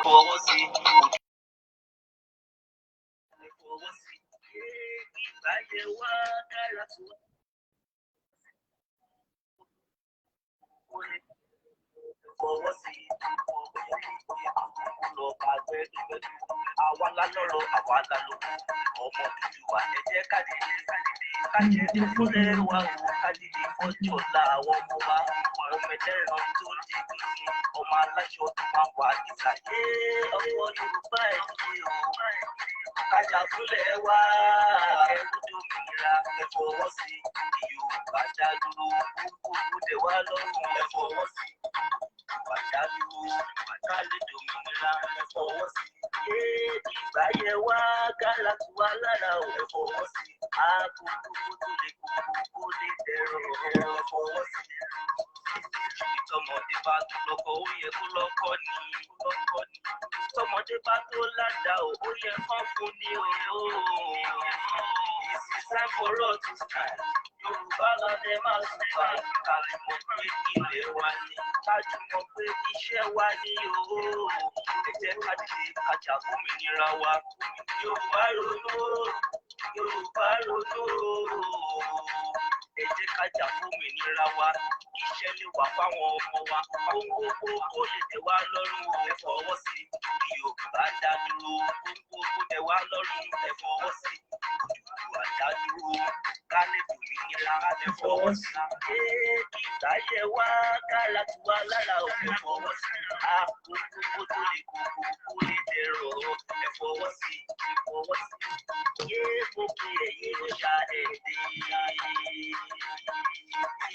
Fọwọ́ sí, fọwọ́ sí. Ìgbáyé wa dára tó fọwọ́ sí, lọ bá gbẹ́dúgbẹ́dú. Àwa la lọ́rọ̀, àwa la lówó. Ọmọ Odùduwà, ẹ jẹ́ ká dìde, ká jẹ́ fúnlẹ̀ wa o, ká dìde fọ́jọ́ ọ̀la àwọn ọmọ wa. Ọmọ ẹlẹ́ran tó ń di tuntun, ọmọ aláṣọ tó máa wà níta. Ọmọ Yorùbá, ẹ dìde o, kájà fúnlẹ̀ wa, ẹrú dòmìnira. Ẹ fọwọ́ sí, Yorùbá dá dúró, gbogbo dẹ̀ wá lọ́rùn. Ẹ fọwọ́ sí, Yorùbá dá dúró, ká lè dòmìnira. Ẹ fọwọ́ sí. Ìgbà yẹ wá kára tù wá lára o. Ẹ fọwọ́ sí. Àkókò tó lè kókó kó lè dẹ̀rọ̀. Ẹ fọwọ́ sí. Tọmọdé bá tó lọ́kọ, ó yẹ kó lọ́kọ ní. Tọmọdé bá tó ládàá o, ó yẹ kán fún ní o. It's time for us to stand. Yorùbá lọ́dẹ máa sùn bá. Ká lè mọ̀ pé ilẹ̀ wa ni. Ká jùmọ̀ pé iṣẹ́ wa ni o. Ẹ jẹ́ ká dìde, ká jà fún òmìnira wa. Yorùbá ronú, Yorùbá ronú. Ẹ jẹ́ ká jà fún òmìnira wa. Iṣẹ́ lè wà fáwọn ọmọ wa. Ohun gbogbo kó lè tẹ̀ wá lọ́rùn o. Ẹ fọwọ́ sí. Yorùbá dá dúró. Ohun gbogbo tẹ̀ wá lọ́rùn. Ẹ fọwọ́ sí. Odùduwà dá dúró. Ká lè dòmìnira. Ẹ fọwọ́ sí. Ìgbà yẹ wá kára tù wá lára o. Ẹ fọwọ́ sí. Àkókò tó lè kókó kó lè dẹ̀rọ̀. Ẹ fọwọ́ sí. Ẹ fọwọ́ sí. Yé gbogbo ẹ̀yin ọ̀ṣà ẹ̀dẹ̀.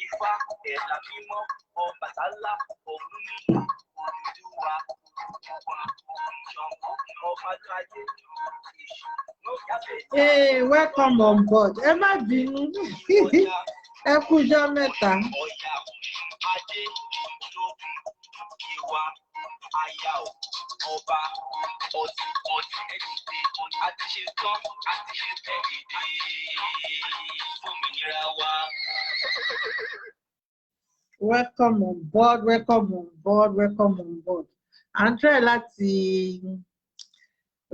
Ifá, ẹ̀là mímọ́, Ọbàtálá, Ọ̀rúnmìlà, Odùduwà, Ṣàngó, Ọbàtáyé, Èṣù. Hey, welcome on board. Ẹ má bínú. Ẹ kújọ́ mẹ́ta. Ọya, Ajé, Lókun, Ìwà, Aya o, Ọba, Ọtí, Ọtí, Ẹ̀dìdè, àti ṣe tán, àti ṣe tẹ̀dìdè, fòmìnira wa. Welcome on board, welcome on board, welcome on board. À ń try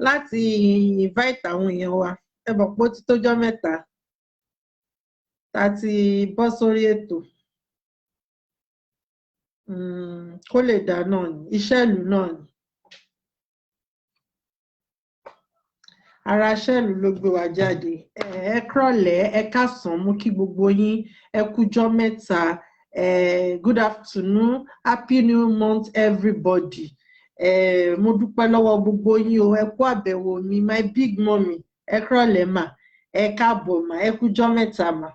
láti invite àwọn èèyàn wa. Ẹ mọ̀ pé ó ti tójọ́ mẹ́ta tá a ti bọ́ sórí ètò. Kó lè dá náà ni, iṣẹ́ ìlú náà ni. Ara iṣẹ́ ìlú ló gbé wa jáde. Ẹ kúrọ̀lẹ́, ẹ káàsán, mú kí gbogbo yín, ẹ kújọ́ mẹ́ta. Good afternoon, happy new month, everybody. Mo dúpẹ́ lọ́wọ́ gbogbo yín o, ẹ kú àbẹ̀wò mi, my big mummy, ẹ kúrọ̀lẹ́ mà, ẹ káàbọ̀ mà, ẹ kújọ́ mẹ́ta mà.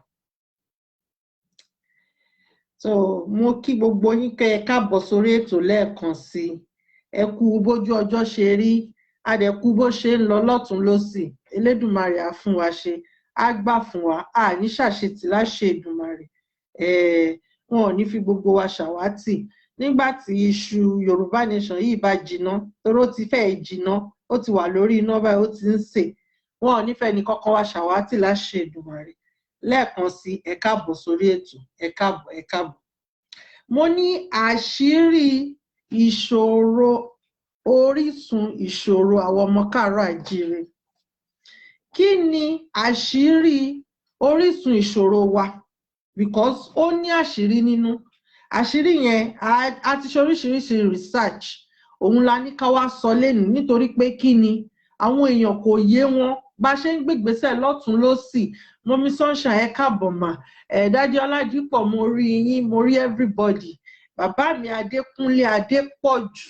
So mo kí gbogbo yín kẹ́ ẹ káàbọ̀ sórí ètò lẹ́ẹ̀kan sí i. Ẹ kú bójú ọjọ́ ṣe rí, a dẹ̀ kú bó ṣe ń lọ lọ́tùn lósì. Elédùmarè á fún wa ṣe, á gbà fún wa, a ní ṣàṣetì láṣẹ Èdùmàrè. Wọn ò ní fi gbogbo wa ṣàwátì nígbà tí iṣu Yorùbá Nation yìí bá jiná, torí ó ti fẹ́ẹ̀ jiná, ó ti wà lórí iná báyìí, ó ti ń sè. Wọn ò ní fẹ́ ní kọ́kọ́ wa ṣàwátì láṣẹ Èdùmàrè. Lẹ́ẹ̀kan sí, ẹ káàbọ̀ sórí ètò, ẹ káàbọ̀, ẹ káàbọ̀. Mo ní àṣírí ìṣòro, orísun ìṣòro àwọn ọmọ káàárọ̀ àjíire. Kí ni àṣírí orísun ìṣòro wa? Because ó ní àṣírí nínú. Àṣírí yẹn, a ti ṣe oríṣiríṣi research, òun la ní ká wá sọ lénìí, nítorí pé kí ni, àwọn èèyàn kò yé wọn bá ṣe ń gbégbèsè lọ́tùn lósì. Mummy Sunshine, ẹ káàbọ̀ mà. Ẹ Daddy Ọládípọ̀, mo rí yín, mo rí everybody. Bàbá mi Adékúnlé Adépọ̀jù,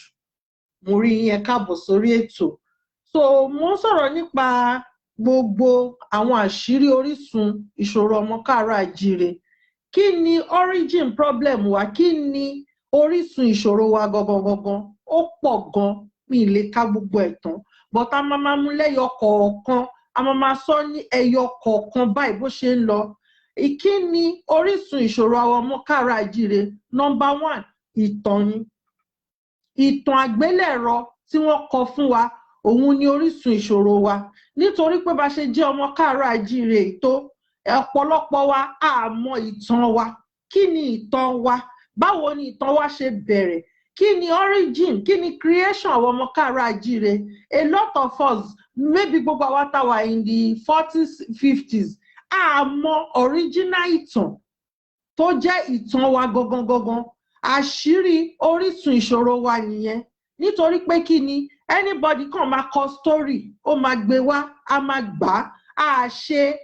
mo rí yín, ẹ káàbọ̀ sórí ètò. So mo ń sọ̀rọ̀ nípa gbogbo àwọn àṣírí orísun ìṣòro ọmọ káàárọ̀ àjíire. Kí ni origin problem wa? Kí ni orísun ìṣòro wa gangan gangan? Ó pọ̀ gan, mi ì lè ka gbogbo ẹ̀ tán, but a máa máa mú lẹ́yọ kọ̀ọ̀kan, a máa máa sọ ní ẹyọ kọ̀ọ̀kan báyìí bó ṣe ń lọ. Kí ni orísun ìṣòro àwọn ọmọ káàárọ̀ àjíire? Number one, ìtàn ni. Ìtàn àgbélẹ̀rọ tí wọ́n kọ fún wa, òun ni orísun ìṣòro wa, nítorí pé bá ṣe jẹ́ ọmọ káàárọ̀ àjíire tó, ọ̀pọ̀lọpọ̀ wa á mọ ìtàn wa. Kí ni ìtàn wa? Báwo ni ìtàn wa ṣe bẹ̀rẹ̀? Kí ni origin, kí ni creation àwọn ọmọ káàárọ̀ àjíire? A lot of us, maybe gbogbo àwa tá wà in the 40s, 50s, a mọ original ìtàn tó jẹ́ ìtàn wa gangan gangan. Àṣírí orísun ìṣòro wa nìyẹn. Nítorí pé kí ni? Anybody kàn máa kọ story, ó máa gbé wá, a máa gbà á, a ṣe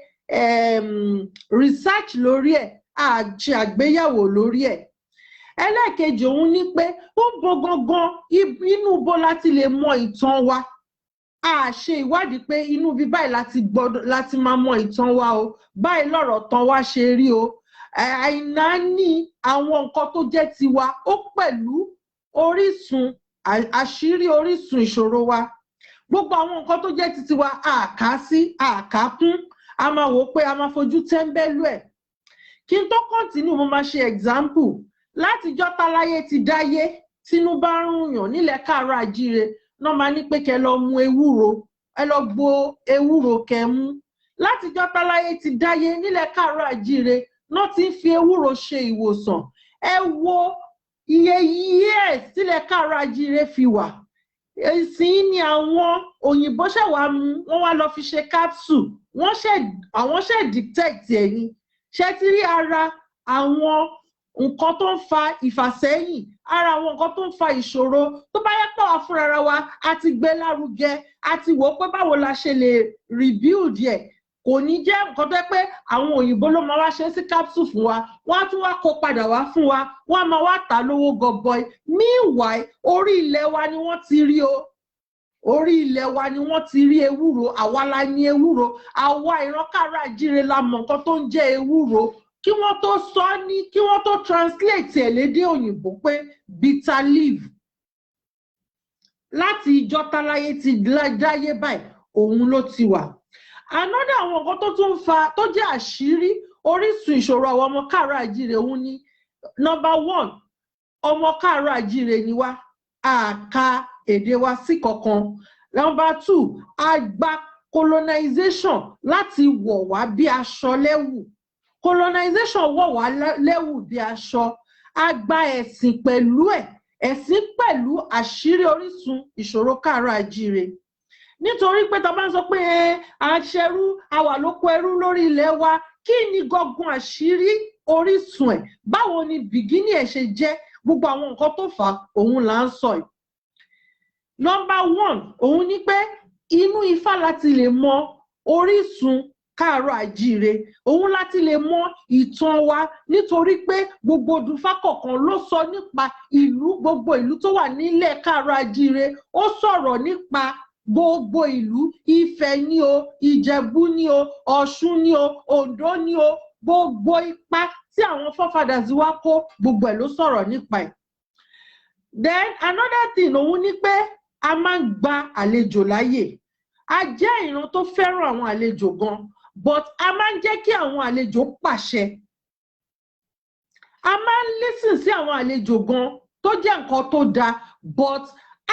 research lórí ẹ̀, a ṣe àgbéyẹ̀wò lórí ẹ̀. Ẹlẹ́ẹ̀kejì, òun ni pé ó bo gangan, inú bo láti lè mọ ìtàn wa? A ṣe ìwádìí pé inú bí báyìí láti gbọ́dọ̀ láti máa mọ ìtàn wa o, báyìí lọ̀rọ̀ tán wa ṣe rí o. Àìnáání àwọn nǹkan tó jẹ́ tiwa, ó pẹ̀lú orísun àṣírí orísun ìṣòro wa. Gbogbo àwọn nǹkan tó jẹ́ ti tiwa, àká sí àká kún, a máa wò ó pé a máa fojú tẹ́ńbẹ́lú ẹ̀. Kí n tó continue, mo máa ṣe example. Látijọ́ táláyé ti dáyé, tínú bá ń rùnyàn nílẹ̀ káàárọ̀ àjíire náà, máa ní pé kẹ́ lọ mu ewúro, ẹ lọ gbo ewúro kẹ́ mú. Látijọ́ táláyé ti dáyé nílẹ̀ káàárọ̀ àjíire náà ti ń fi ewúro ṣe ìwòsàn. Ẹ wo iye years tílẹ̀ káàárọ̀ àjíire fi wà. Ìsìn ni àwọn òyìnbó ṣẹ̀ wá mú, wọ́n wá lọ fi ṣe capsule, wọ́n ṣẹ̀ àwọn ṣẹ̀ detect ẹ̀yìn ṣe ti rí. Ara àwọn nǹkan tó ń fa ìfàsẹ́yìn, ara àwọn nǹkan tó ń fa ìṣòro, tó bá yẹ pé àwa fúnra wa a ti gbé lárugẹ, a ti wò ó pé báwo la ṣe lè rebuild ẹ̀, kò ní jẹ́ nǹkan tó yẹ pé àwọn òyìnbó ló máa wá ṣe sí capsule fún wa, wọ́n á tún wá kó padà wá fún wa, wọ́n á máa wá tà lówó gọbọi. Meanwhile, orí ilẹ̀ wa ni wọ́n ti rí o. Orí ilẹ̀ wa ni wọ́n ti rí ewúro. Àwa la ní ewúro. Àwa ìran káàárọ̀ àjíire la mọ̀ nǹkan tó ń jẹ́ ewúro kí wọ́n tó sọ ọ́ ní, kí wọ́n tó translate ẹ̀ lédè òyìnbó pé bitter leaf. Láti ìjọ táláyé ti dáyé báyìí, òun ló ti wà. Another àwọn nǹkan tó tún fa, tó jẹ́ àṣírí orísun ìṣòro àwọn ọmọ káàárọ̀ àjíire, òun ni number one, ọmọ káàárọ̀ àjíire ni wá, àka èdè wa sí kankan. Number two, a gba colonization láti wọ̀ wá bí aṣọ lẹ́wù. Colonization wọ̀ wá lẹ́wù bí aṣọ. A gba ẹ̀sìn pẹ̀lú ẹ̀, ẹ̀sìn pẹ̀lú àṣírí orísun ìṣòro káàárọ̀ àjíire, nítorí pé tá a bá ń sọ pé ẹ à ń ṣẹrú, a wà lóko ẹrú lórí ilẹ̀ wa, kí ni gangan àṣírí orísun ẹ̀? Báwo ni beginning ẹ̀ ṣe jẹ́? Gbogbo àwọn nǹkan tó fà á, òun là ń sọ yìí. Number one, òun ni pé inú Ifá láti lè mọ orísun káàárọ̀ àjíire, òun láti lè mọ ìtàn wa, nítorí pé gbogbo odùfá kọ̀ọ̀kan ló sọ nípa ìlú, gbogbo ìlú tó wà nílẹ̀ káàárọ̀ àjíire. Ó sọ̀rọ̀ nípa gbogbo ìlú: Ifẹ̀ ní o, Ìjẹ̀bú ní o, Ọ̀ṣun ní o, Oǹdó ní o. Gbogbo ipa tí àwọn forefathers wa kó, gbogbo ẹ̀ ló sọ̀rọ̀ nípa ẹ̀. Then another thing, òun ni pé a máa ń gba àlejò láàyè. A jẹ́ ìran tó fẹ́ràn àwọn àlejò gan, but a máa ń jẹ́ kí àwọn àlejò pàṣẹ. A máa ń listen sí àwọn àlejò gan, tó jẹ́ nǹkan tó dáa, but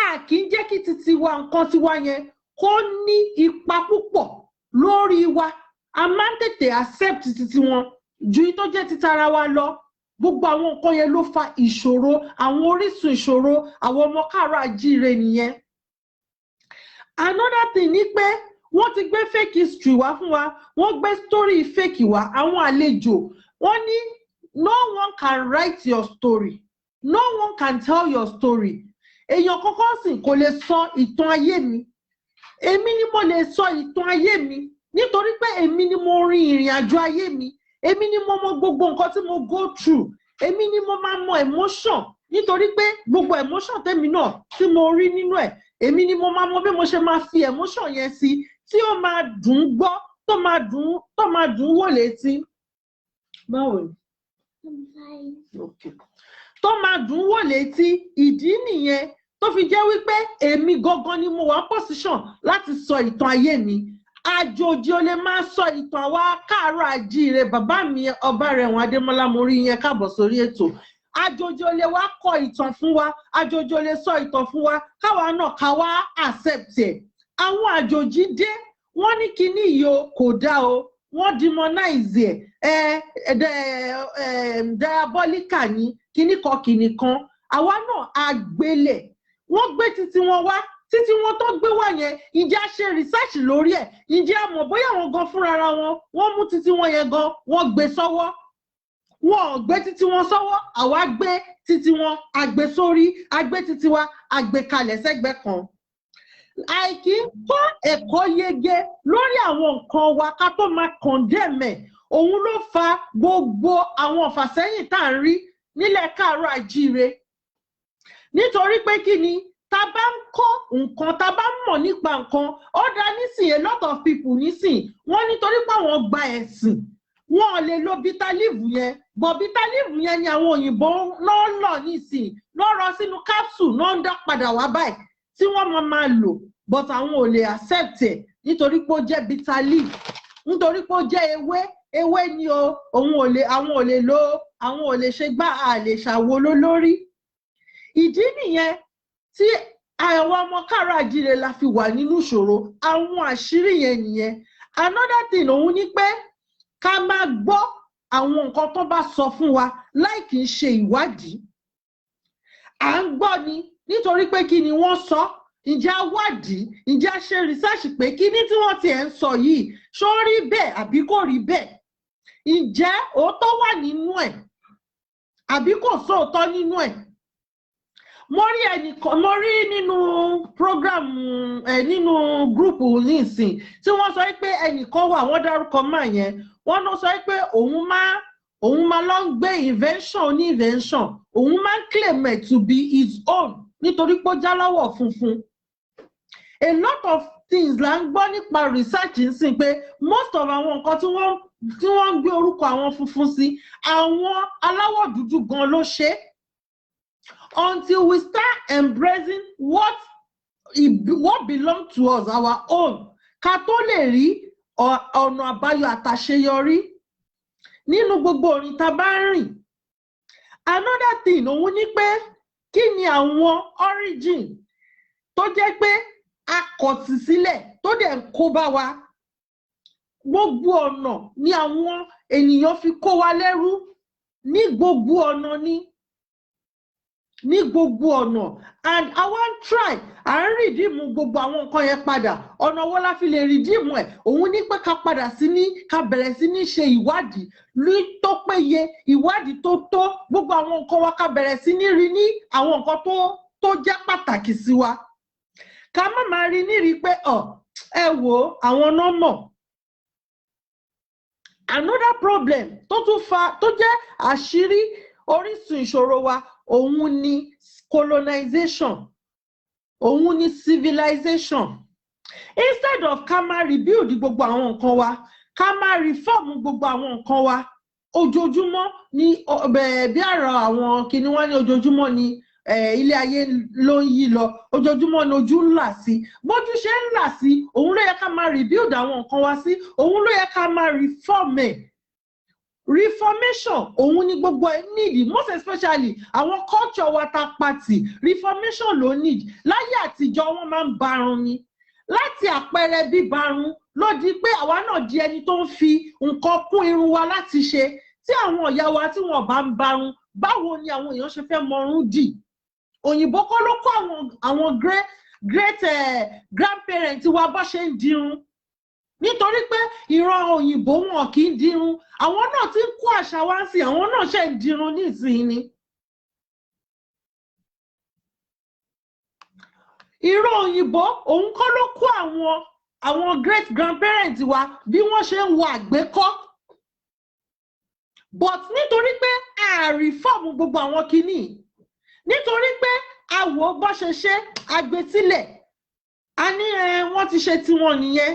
a kì í jẹ́ kí titi wa, nǹkan tiwa yẹn, kó ní ipa púpọ̀ lórí wa. A máa ń tètè accept titi wọn ju tó jẹ́ titara wa lọ. Gbogbo àwọn nǹkan yẹn ló fa ìṣòro. Àwọn orísun ìṣòro àwọn ọmọ káàárọ̀ àjíire nìyẹn. Another thing ni pé wọ́n ti gbé fake history wá fún wa, wọ́n gbé story fake wá. Àwọn àlejò, wọ́n ní no one can write your story, no one can tell your story. Èèyàn kankan sì kò lè sọ ìtàn ayé mi. Èmi ni mo lè sọ ìtàn ayé mi, nítorí pé èmi ni mo rin ìrìn àjò ayé mi, èmi ni mo mọ gbogbo nǹkan tí mo go through, èmi ni mo máa mọ emotion, nítorí pé gbogbo emotion tèmi náà tí mo rí nínú ẹ̀, èmi ni mo máa mọ bí mo ṣe máa fi emotion yẹn sí tí ó máa dùn gbọ́, tó máa dùn wò létí. Báwo ni? I'm fine. Okay. Tó máa dùn wò létí. Ìdí nìyẹn tó fi jẹ́ wípé èmi gangan ni mo wà position láti sọ ìtàn ayé mi. Àjòjì ò lè máa sọ ìtàn àwa káàárọ̀ àjíire. Bàbá mi, ọba rẹ̀wọ̀n Adémọ́lá, mo rí yẹn, káàbọ̀ sórí ètò. Àjòjì ò lè wá kọ ìtàn fún wa, àjòjì ò lè sọ ìtàn fún wa káwa náà ká wá accept ẹ̀. Àwọn àjòjì dé, wọ́n ní kinní yìí o, kò dá o, wọ́n demonize ẹ̀, ẹ ẹ diabolical ní kinní kan kinní kan. Àwa náà a gbélẹ̀. Wọ́n gbé títí wọn wá, títí wọn tó gbé wá yẹn, ǹjẹ́ a ṣe research lórí ẹ̀? Ǹjẹ́ a mọ̀ bóyá àwọn gan fúnra wọn, wọ́n mú títí wọn yẹn gan, wọ́n gbé sọ́wọ́? Wọn ò gbé títí wọn sọ́wọ́. Àwa gbé títí wọn, a gbé sórí, a gbé títí wa, a gbé kalẹ̀ sẹ́gbẹ́ kan. Àìkí kọ́ ẹ̀kọ́ yege lórí àwọn nǹkan wa ká tó máa condemn ẹ̀, òun ló fa gbogbo àwọn ọ̀fàsẹ́yìn tá à ń rí nílẹ̀ káàárọ̀ àjíire. Nítorí pé kí ni? Tá a bá ń kọ́ nǹkan, tá a bá ń mọ̀ nípa nǹkan, ó dá nísìnyí. A lot of people nísìnyí, wọ́n nítorí pé àwọn gba ẹ̀sìn, wọn ò lè lo bitter leaf yẹn, but bitter leaf yẹn ni àwọn òyìnbó náà lọ nísìnyí, lọ́ rọ sínú capsule náà, ń dá padà wá báyìí tí wọ́n máa lò, but àwọn ò lè accept ẹ̀ nítorí pé ó jẹ́ bitter leaf, nítorí pé ó jẹ́ ewé. Ewé ni o, òun ò lè, àwọn ò lè lo, àwọn ò lè ṣe gbá, a lè ṣàwo lórí. Ìdí nìyẹn tí àwọn ọmọ káàárọ̀ àjíire la fi wà nínú ìṣòro. Àwọn àṣírí yẹn nìyẹn. Another thing, òun ni pé ká máa gbọ́ àwọn nǹkan tó bá sọ fún wa láì kì í ṣe ìwádìí. À ń gbọ́ ni nítorí pé kí ni wọ́n sọ? Ǹjẹ́ a wádìí? Ǹjẹ́ a ṣe research pé kí ni tí wọ́n ti ẹ̀ ń sọ yìí, ṣó rí bẹ́ẹ̀ àbí kò rí bẹ́ẹ̀? Ǹjẹ́ òótọ́ wà nínú ẹ̀ àbí kò sóòótọ́ nínú ẹ̀? Mo rí ẹnìkan, mo rí nínú program ẹ, nínú group nísìn, tí wọ́n sọ pé ẹnìkan wà, wọ́n dárúkọ máa yẹn, wọ́n ló sọ pé òun máa lọ ń gbé invention ní invention, òun máa ń claim it to be his own nítorí pé ó jáláwọ̀ funfun. A lot of things là ń gbọ́ nípa research ń sìn pé most of àwọn nǹkan tí wọ́n ń gbé orúkọ àwọn funfun sí, àwọn aláwọ̀ dúdú gan ló ṣe é. Until we start embracing what belong to us, our own, ká tó lè rí ọ̀nà àbáyọ àtàṣeyọrí nínú gbogbo orin tá a bá ń rìn. Another thing, òun ni pé kí ni àwọn origin tó jẹ́ pé a kọ̀ sí sílẹ̀ tó dẹ̀ ń kó bá wa? Gbogbo ọ̀nà ni àwọn ènìyàn fi kó wa lẹ́rú, ní gbogbo ọ̀nà, ní gbogbo ọ̀nà. And I wan try, à ń redeem gbogbo àwọn nǹkan yẹn padà. Ọ̀nà wo la fi lè redeem ẹ̀? Òun ní pé ká padà sí ní ká bẹ̀rẹ̀ sí ní ṣe ìwádìí ní tó péye, ìwádìí tó tó gbogbo àwọn nǹkan wa, ká bẹ̀rẹ̀ sí ní rí ní àwọn nǹkan tó jẹ́ pàtàkì sí wa, ká má máa rí ní rí pé ọ ẹ wò ó, àwọn náà mọ̀. Another problem tó tún fa, tó jẹ́ àṣírí orísun ìṣòro wa, òun ni colonization, òun ni civilization. Instead of ká máa rebuild gbogbo àwọn nǹkan wa, ká máa reform gbogbo àwọn nǹkan wa, ojoojúmọ́ ní bí àrà àwọn kinní wọn ní, ojoojúmọ́ ni ilé ayé ló ń yí lọ, ojoojúmọ́ ni ojú ń là sí. Bójú ṣe ń là sí, òun ló yẹ ká máa rebuild àwọn nǹkan wa sí, òun ló yẹ ká máa reform ẹ̀. Reformation, òun ni gbogbo ẹ need, most especially àwọn culture wa ta party, reformation ló need. Láyé àtijọ́, wọ́n máa ń barun ni. Láti àpẹẹrẹ bíbarun ló di pé àwa náà di ẹni tó ń fi nǹkan kún irun wa láti ṣe. Tí àwọn ìyá wa tí wọn bá ń barun, báwo ni àwọn èèyàn ṣe fẹ́ mọrun dì? Òyìnbó kọ́ ló kọ́ àwọn great great grandparents wa bó ṣe ń dirun, nítorí pé ìran òyìnbó, wọn kì í dirun. Àwọn náà ti ń kó àṣà wá sí, àwọn náà ṣe ń dirun nísìnyí ni. Ìran òyìnbó, òun kọ́ ló kó àwọn great grandparents wa bí wọ́n ṣe ń wọ àgbékọ́, but nítorí pé a reform gbogbo àwọn kinní, nítorí pé a wò ó bó ṣe ṣe àgbésílẹ̀, a ní ẹ wọ́n ti ṣe tiwọn nìyẹn.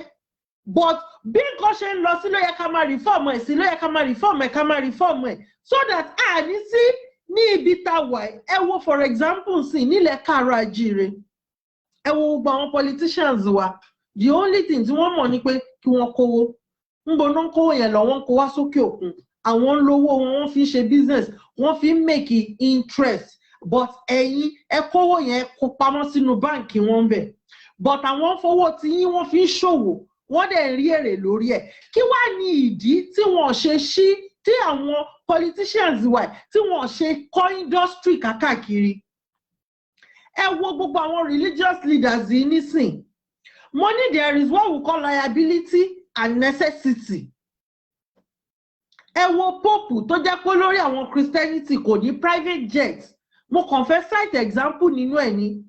But bí nǹkan ṣe ń lọ sí ló yẹ ká máa reform ẹ̀ sí, ló yẹ ká máa reform ẹ̀, ká máa reform ẹ̀, so that a ní sí ní ibi tá a wà. Ẹ wo, for example, sí nílẹ̀ káàárọ̀ àjíire, ẹ wo gbogbo àwọn politicians wa. The only thing tí wọ́n mọ̀ ni pé kí wọ́n kówó ń bo náà, kówó yẹn lọ, wọ́n kó wá sókè òkun. Àwọn ń lówó wọn, wọ́n fi ń ṣe business, wọ́n fi ń make interest, but ẹ̀yin ẹ kówó yẹn kó pamọ́ sínú báǹkì wọn bẹ̀, but àwọn fowó tí yín, wọ́n fi ń ṣòwò, wọ́n dẹ̀ ń rí èrè lórí ẹ̀. Kí wàá ní ìdí tí wọ́n ṣe ṣí Tí àwọn politicians wa tí wọ́n ṣe kọ́ industry kákàkiri. Ẹ wo gbogbo àwọn religious leaders yìí nísìn. Mo ní there is what we call liability and necessity. Ẹ wo Pope tó jẹ́ pé lórí àwọn Christianity, kò ní private jet. Mo kàn fẹ́ cite example nínú ẹ̀ ni,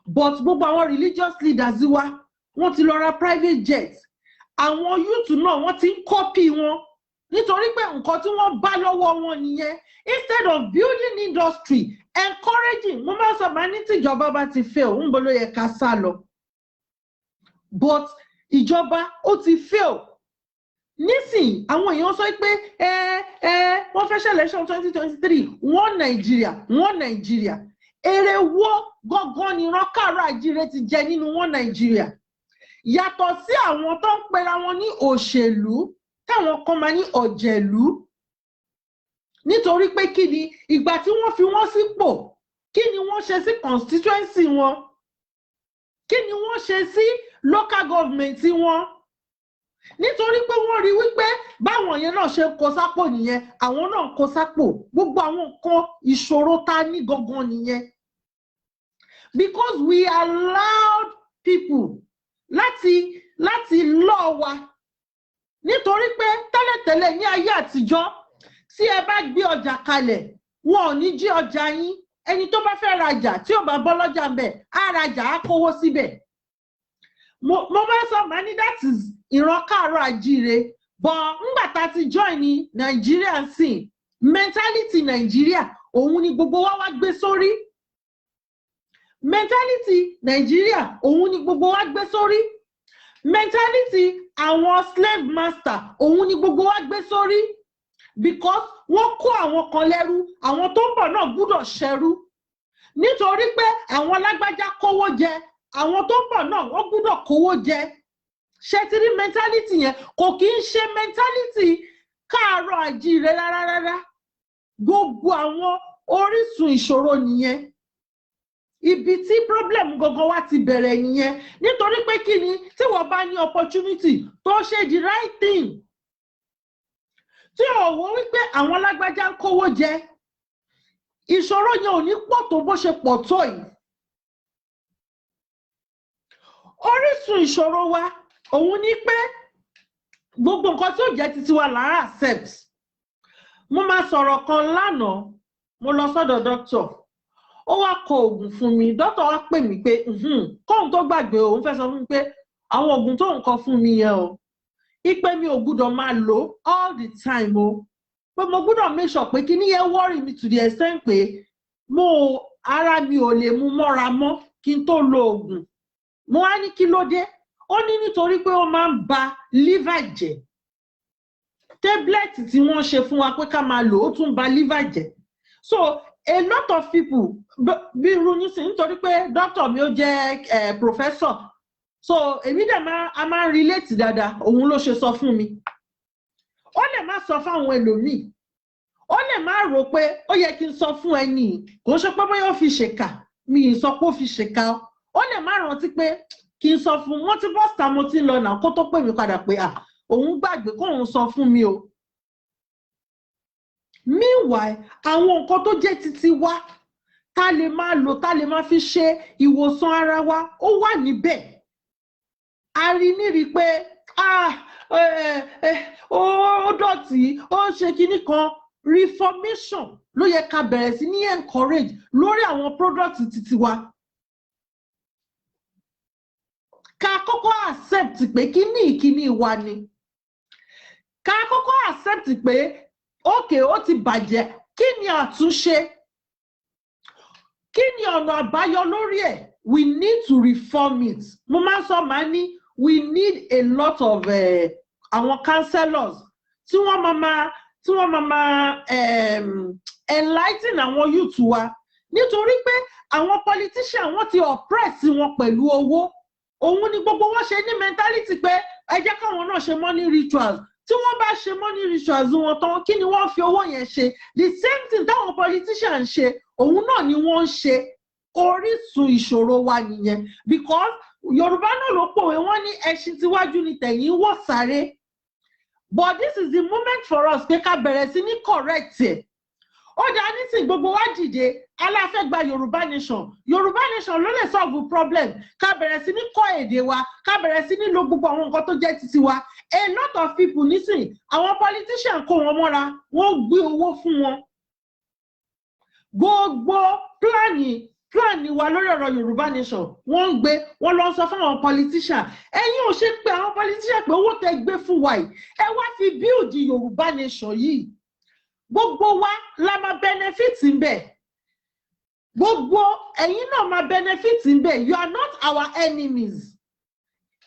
but gbogbo àwọn religious leaders wa, wọ́n ti lọ ra private jet. Àwọn youth náà, wọ́n ti ń copy wọn nítorí pé nǹkan tí wọ́n bá lọ́wọ́ wọn nìyẹn, instead of building industry, encouraging. Mo máa ń sọ, máa ní tìjọba bá ti fail, ń bọ́ ló yẹ ká sá lọ, but ìjọba ó ti fail nísìnyí. Àwọn èèyàn sọ pé ẹ ẹ wọ́n fẹ́ ṣe election 2023, wọ́n Nàìjíríà, wọ́n Nàìjíríà. Èrè wo gangan ni ìran káàárọ̀ àjíire ti jẹ nínú wọn Nàìjíríà, yàtọ̀ sí àwọn tó ń pera wọn ní òṣèlú, táwọn kan máa ní ọ̀jẹ̀lú? Nítorí pé kí ni ìgbà tí wọ́n fi wọ́n sípò, kí ni wọ́n ṣe sí constituency wọn? Kí ni wọ́n ṣe sí local government wọn? Nítorí pé wọ́n rí wípé báwọn yẹn náà ṣe ń kó sápò nìyẹn, àwọn náà ń kó sápò. Gbogbo àwọn nǹkan ìṣòro tá a ní gangan nìyẹn, because we allowed people láti lọ́ wa. Nítorí pé tẹ́lẹ̀tẹ́lẹ̀, ní ayé àtijọ́, tí ẹ bá gbé ọjà kalẹ̀, wọn ò ní jí ọjà yín. Ẹni tó bá fẹ́ rajà, tí ò bá bọ́ lọ́jà ń bẹ̀, á rajà, á kówó síbẹ̀. Mo máa ń sọ, màá ní that is ìran káàárọ̀ àjíire, but ńgbà tá a ti join ní Nàìjíríà sìn, mentality Nàìjíríà òun ni gbogbo wa wá gbé sórí. Mentality Nàìjíríà òun ni gbogbo wa gbé sórí. Mentality àwọn slave master òun ni gbogbo wa gbé sórí, because wọ́n kó àwọn kan lẹ́rú, àwọn tó ń bọ̀ náà gbúdọ̀ ṣẹrú. Nítorí pé àwọn lágbájá kówó jẹ, àwọn tó ń bọ̀ náà wọ́n gbúdọ̀ kówó jẹ. Ṣe ti rí mentality yẹn? Kò kí ń ṣe mentality káàárọ̀ àjíire rárá rárá. Gbogbo àwọn orísun ìṣòro nìyẹn. Ibi tí problem gangan wá ti bẹ̀rẹ̀ nìyẹn. Nítorí pé kí ni, tí wọ́n bá ní opportunity tó ṣe the right thing, tí ò wò wípé àwọn lágbájá ń kówó jẹ, ìṣòro yẹn ò ní pọ̀ tó bó ṣe pọ̀ tó yìí. Orísun ìṣòro wa òun ni pé gbogbo nǹkan tí ó jẹ́ titi wa là ń accept. Mo máa sọ̀rọ̀ kan lánàá. Mo lọ sọ́dọ̀ doctor, ó wá kọ oògùn fún mi. Doctor wá pè mí pé kóun tó gbàgbé, òun fẹ́ sọ fún mi pé àwọn oògùn tóun kọ fún mi yẹn o, ipe mi ò gbúdọ̀ máa lò all the time o, pé mo gbúdọ̀ make sure pé kíní yẹn worry me to the extent pé mo ara mi ò lè mú mọ́ra mọ́ kí n tó lo oògùn. Mo wá ní kí ló dé? Ó ní nítorí pé ó máa ń ba liver jẹ́. Tablet tí wọ́n ṣe fún wa pé ká máa lò, ó tún ba liver jẹ́. So a lot of people, bí irú nísìnyí, nítorí pé doctor mi ó jẹ́ professor, so èmi dẹ̀ máa a máa ń relate dáadáa, òun ló ṣe sọ fún mi. Ó lè má sọ fáwọn ẹlòmíì, ó lè má rò pé ó yẹ kí n sọ fún ẹni. Kò ń ṣe pé bóyá ó fi ṣèkà, mi ì sọ pé ó fi ṣèkà. Ó lè má rántí pé kí n sọ fún. Wọn tí bọ́sítà mo ti ń lọ náà kó tó pè mí padà pé à, òun gbàgbé kóun sọ fún mi o. Meanwhile, àwọn nǹkan tó jẹ́ titi wa tá lè máa lò, tá lè máa fi ṣe ìwòsàn ara wa, ó wà níbẹ̀. A rí nírí pé ah, ó dọ̀tí, ó ṣe kinní kan. Reformation ló yẹ ká bẹ̀rẹ̀ sí ní encourage lórí àwọn product titi wa. Ká kọ́kọ́ accept pé kíní ìkíní wa ni. Ká kọ́kọ́ accept pé okay, ó ti bàjẹ́, kí ni àtúnṣe? Kí ni ọ̀nà àbáyọ lórí ẹ̀? We need to reform it. Mo máa ń sọ, máa ní we need a lot of àwọn counselors tí wọ́n máa enlighten àwọn youth wa, nítorí pé àwọn politician, wọ́n ti oppress wọn pẹ̀lú owó. Òun ni gbogbo wọn ṣe ní mentality pé ẹ jẹ́ káwọn náà ṣe money rituals. Tí wọ́n bá ṣe money rituals wọn tán, kí ni wọ́n fi owó yẹn ṣe? The same thing táwọn politicians ń ṣe, òun náà ni wọ́n ń ṣe. Orísun ìṣòro wa nìyẹn, because Yorùbá náà ló pòwe, wọ́n ní ẹṣin tíwájú ni tẹ̀yìn wọ̀ sáré. But this is the moment for us pé ká bẹ̀rẹ̀ sí ní correct ẹ̀. Ó dáa, nísìn gbogbo wa dìde, a la fẹ́ gba Yorùbá nation. Yorùbá nation ló lè solve problem. Ká bẹ̀rẹ̀ sí ní kọ́ èdè wa, ká bẹ̀rẹ̀ sí ní lo gbogbo àwọn nǹkan tó jẹ́ titi wa. A lot of people nísìn, àwọn politician kó wọn mọ́ra, wọ́n gbé owó fún wọn. Gbogbo plan wa lórí ọ̀rọ̀ Yorùbá nation, wọ́n ń gbé, wọ́n lọ sọ fún àwọn politician. Ẹ̀yin ò ṣe pé àwọn politician pé owó tẹ gbé fún wa yìí, ẹ wá fi build Yorùbá nation yìí. Gbogbo wa la máa benefit ń bẹ̀, gbogbo ẹ̀yin náà máa benefit ń bẹ̀. You are not our enemies,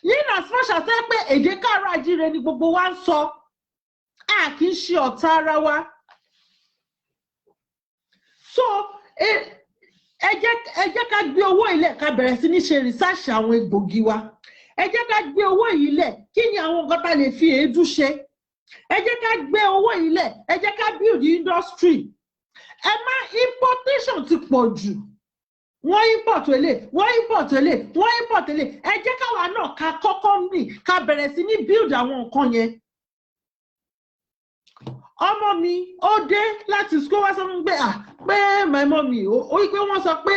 in as much as ẹ pé èdè káàárọ̀ àjíire ni gbogbo wa ń sọ. A kì í ṣe ọ̀tá ara wa. So ẹ jẹ́ ká gbé owó ilẹ̀, ká bẹ̀rẹ̀ sí ní ṣe research àwọn egbògi wa. Ẹ jẹ́ ká gbé owó yìí lẹ̀, kí ni àwọn nǹkan tá lè fi èédú ṣe? Ẹ jẹ́ ká gbé owó yìí lẹ̀, ẹ jẹ́ ká build industry. Ẹ má, importation ti pọ̀ jù. Wọ́n import ele, wọ́n import ele, wọ́n import ele. Ẹ jẹ́ káwa náà ká kọ́kọ́ mì, ká bẹ̀rẹ̀ sí ní build àwọn nǹkan yẹn. Ọmọ mi ó dé láti school, wá sọ fún mi pé, ah, pé my mommy, ó wí pé wọ́n sọ pé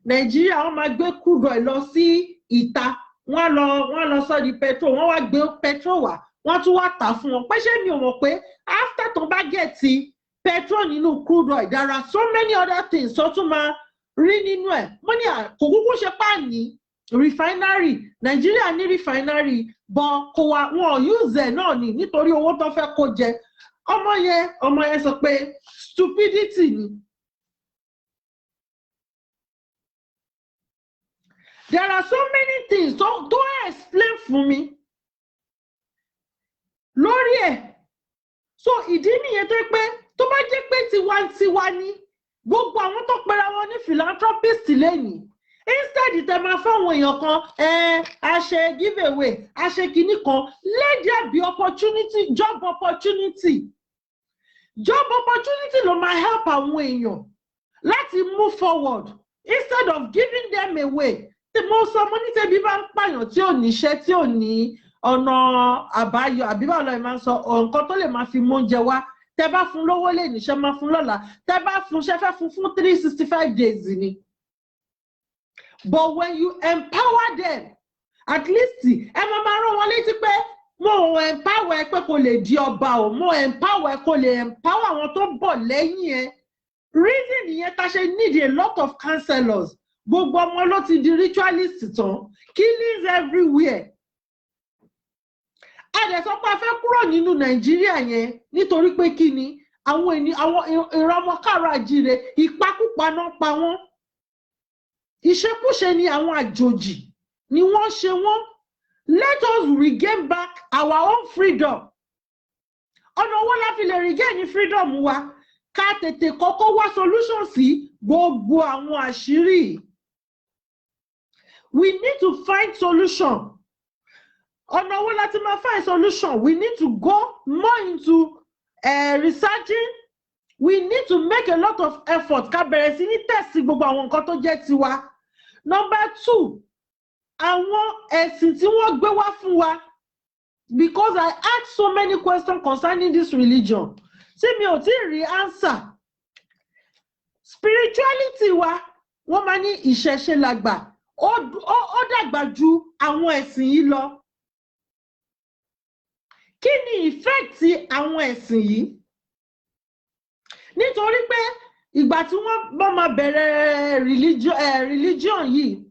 Nàìjíríà, wọ́n máa gbé crude oil lọ sí ìta, wọ́n lọ sọ di petrol, wọ́n wá gbé petrol wá, wọ́n tún wá tà fún wọn. Pé ṣé mi ò mọ̀ pé after tó bá get petrol nínú crude oil, there are so many other things tó tún máa rí nínú ẹ̀? Mo ní kò kúkú ṣe páàní refinery. Nàìjíríà ní refinery, but kò wá, wọn ò use ẹ̀ náà ni nítorí owó tó fẹ́ kó jẹ. Ọmọ yẹn sọ pé stupidity ni. There are so many things tó explain fún mi lórí ẹ̀. So ìdí nìyẹn tó pé tó bá jẹ́ pé tiwantiwa ni, gbogbo àwọn tó pera wọn ní philanthropist lẹ́nìí, instead tẹ máa fáwọn èèyàn kan, ẹ a ṣe give away, a ṣe kinní kan, let there be opportunity, job opportunity. Job opportunity ló máa help àwọn èèyàn láti move forward instead of giving them away. Tí mo sọ, mo ní tẹ́bí bá ń pààyàn, tí ò níṣẹ́, tí ò ní ọ̀nà àbáyọ, àbí báwo lọ́ọ́ máa ń sọ, nǹkan tó lè máa fi mú oúnjẹ wá, tẹ bá fún lówó lè níṣẹ́, máa fún lọ́la, tẹ bá fún ṣẹ́ fẹ́ fún 365 days ni. But when you empower them, at least ẹ máa rán wọn létí pé mo ò empower ẹ pé kò lè di ọba o, mo empower ẹ kò lè empower àwọn tó ń bọ̀ lẹ́yìn ẹ. Reason nìyẹn tá a ṣe need a lot of counselors. Gbogbo ọmọ ló ti di ritualist tán, killings everywhere. A dẹ̀ sọ pé a fẹ́ kúrò nínú Nàìjíríà yẹn nítorí pé kí ni? Àwọn ènìyàn, àwọn ìran ọmọ káàárọ̀ àjíire, ìpakúpa náà pa wọ́n, ìṣekúṣe ni àwọn àjòjì ni wọ́n ṣe wọ́n. Let us regain back our own freedom. Ọ̀nà owó la fi lè regain freedom wa? Ká tètè kọ́kọ́ wá solution sí gbogbo àwọn àṣírí. We need to find solution. Ọ̀nà owó láti máa find solution? We need to go more into researching. We need to make a lot of effort, ká bẹ̀rẹ̀ sí ní test gbogbo àwọn nǹkan tó jẹ́ tiwa. Number two, àwọn ẹ̀sìn tí wọ́n gbé wá fún wa, because I ask so many questions concerning this religion tí mi ò tí ì rí answer. Spirituality wa, wọ́n máa ní ìṣẹ̀ṣe làgbà, ó dàgbà ju àwọn ẹ̀sìn yìí lọ. Kí ni effect àwọn ẹ̀sìn yìí? Nítorí pé ìgbà tí wọ́n bá máa bẹ̀rẹ̀ religion yìí,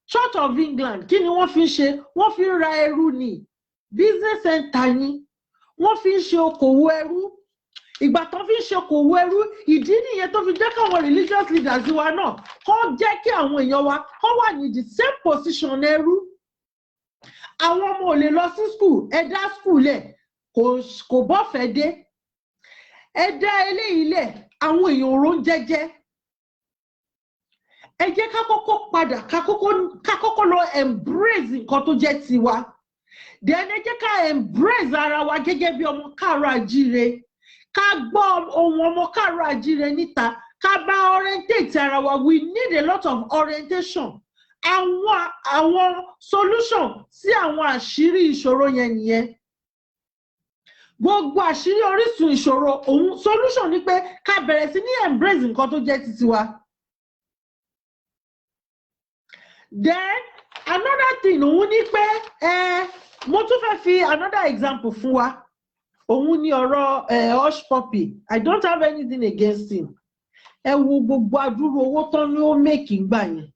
Church of England, kí ni wọ́n fi ń ṣe? Wọ́n fi ń ra ẹrú ni, business center ni wọ́n fi ń ṣe, okòwò ẹrú. Ìgbà tó fi ń ṣe okòwò ẹrú, ìdí nìyẹn tó fi jẹ́ káwọn religious leaders wa náà kọ́ jẹ́ kí àwọn èèyàn wa kọ́ wà ní the same position ẹrú. Àwọn ọmọ ò lè lọ sí school. Ẹ dá school lẹ̀, kò bọ́fẹ̀ẹ́ dé. Ẹ dá eléyìí lẹ̀, àwọn èèyàn ò róúnjẹ jẹ. Ẹ jẹ́ ká kọ́kọ́ padà, ká kọ́kọ́ lọ embrace nǹkan tó jẹ́ tiwa. Then ẹ jẹ́ ká embrace ara wa gẹ́gẹ́ bí ọmọ káàárọ̀ àjíire, ká gbọ́ ohun ọmọ káàárọ̀ àjíire níta, ká bá orientate ara wa. We need a lot of orientation. Àwọn solution sí àwọn àṣírí ìṣòro yẹn nìyẹn. Gbogbo àṣírí orísun ìṣòro òun, solution ni pé ká bẹ̀rẹ̀ sí ní embrace nǹkan tó jẹ́ tiwa. Then another thing òun ni pé mo tún fẹ́ fi another example fún wa. Òun ni ọ̀rọ̀ Hushpuppi. I don't have anything against him. Ẹ wo gbogbo adúrú owó tán ní ó make gbà yẹn.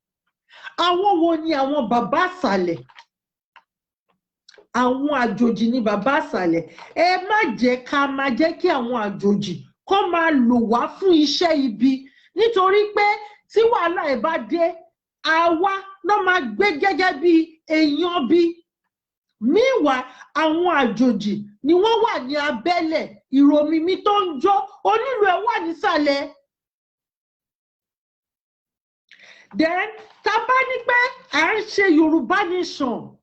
Àwọn wo ni àwọn bàbá àsàlẹ̀? Àwọn àjòjì ni bàbá àsàlẹ̀. Ẹ má jẹ́ ká máa jẹ́ kí àwọn àjòjì kó máa lò wá fún iṣẹ́ ibi, nítorí pé tí wàhálà ẹ̀ bá dé, àwa ló máa gbé gẹ́gẹ́ bí èèyàn bí. Meanwhile, àwọn àjòjì ni wọ́n wà ní abẹ́lẹ̀, ìròmìmí tó ń jó onílù ẹ̀ wà nísàlẹ̀. Then tá a bá ní pé à ń ṣe Yorùbá nation,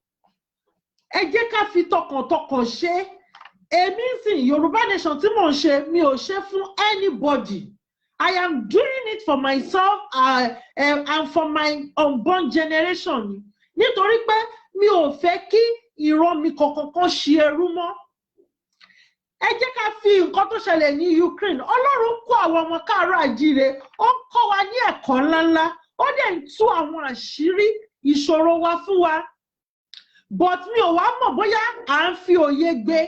ẹ jẹ́ ká fi tọkàntọkàn ṣe. Èmi sìn, Yorùbá nation tí mò ń ṣe, mi ò ṣe fún anybody. I am doing it for myself and for my unborn generation. Nítorí pé mi ò fẹ́ kí ìran mi kankan kan ṣe ẹrú mọ́. Ẹ jẹ́ ká fi nǹkan tó ṣẹlẹ̀ ní Ukraine. Ọlọ́run kó àwọn ọmọ káàárọ̀ àjíire, ó ń kọ́ wa ní ẹ̀kọ́ ńláńlá, ó dẹ̀ ń tú àwọn àṣírí ìṣòro wa fún wa. But mi ò wá mọ̀ bóyá à ń fi òye gbé.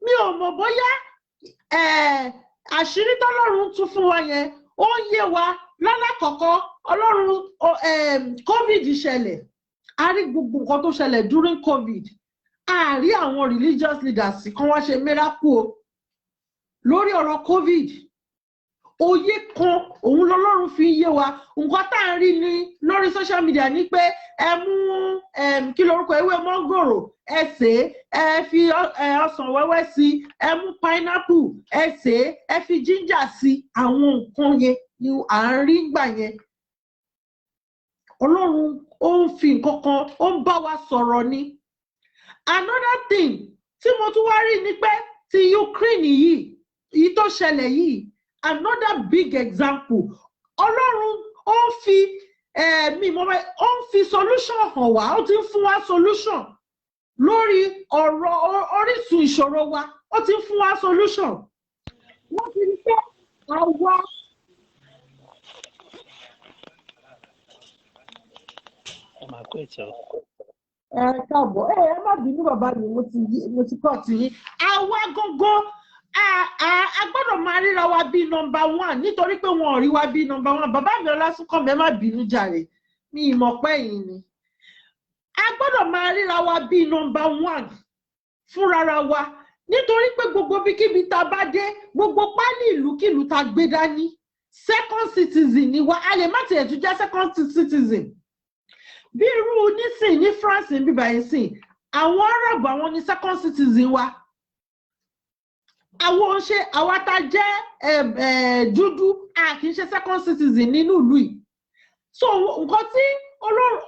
Mi ò mọ̀ bóyá àṣírí tọ́lọ́run tú fún wa yẹn ó ń yé wa. Lálàkọ̀kọ́ Ọlọ́run, COVID ṣẹlẹ̀, a rí gbogbo nǹkan tó ṣẹlẹ̀ during COVID. A rí àwọn religious leaders kan wá ṣe miracle o lórí ọ̀rọ̀ COVID. Òye kan òun lọ́lọ́run fi ń yé wa. Nǹkan tá à ń rí ní lórí social media ni pé ẹ mú kí lorúkọ ewé mọ́ngòrò, ẹ sè é, ẹ fi ọsàn wẹ́wẹ́ sí, ẹ mú pineapple, ẹ sè é, ẹ fi ginger sí. Àwọn nǹkan yẹn ni à ń rí gbà yẹn. Ọlọ́run ó ń fi nǹkan kan, ó ń bá wa sọ̀rọ̀ ni. Another thing tí mo tún wá rí ni pé ti Ukraine yìí, èyí tó ṣẹlẹ̀ yìí, another big example. Ọlọ́run ó ń fi ó ń fi solution hàn wá, ó ti ń fún wa solution lórí ọ̀rọ̀ orísun ìṣòro wa, ó ti ń fún wa solution. Wọ́n ti rí pé àwa. Ẹ káàbọ̀, ẹ má bínú bàbá mi, mo ti kọ́ ti yín. Àwa gangan a gbọ́dọ̀ máa ríra wa bí nọ́mbà one, nítorí pé wọn ò rí wa bí nọ́mbà one. Bàbá mi Ọlásùnkànmí, ẹ má bínú jàre, mi ìmọ̀ pẹ́ yìí ni. A gbọ́dọ̀ máa ríra wa bí nọ́mbà one fúnrara wa, nítorí pé gbogbo bíkíbi tá a bá dé, gbogbo pálí ìlúkìlú tá a gbé dání, second citizen ni wa. A lè má tiẹ̀ tún jẹ́ second citizen. Bí irú nísìn ní France bíbá yìí sìn, àwọn Arab àwọn ni second citizen wa. Àwọn ṣe àwa tá jẹ́ dúdú, a kì í ṣe second citizen nínú ìlú yìí. So nǹkan tí Ọlọ́run,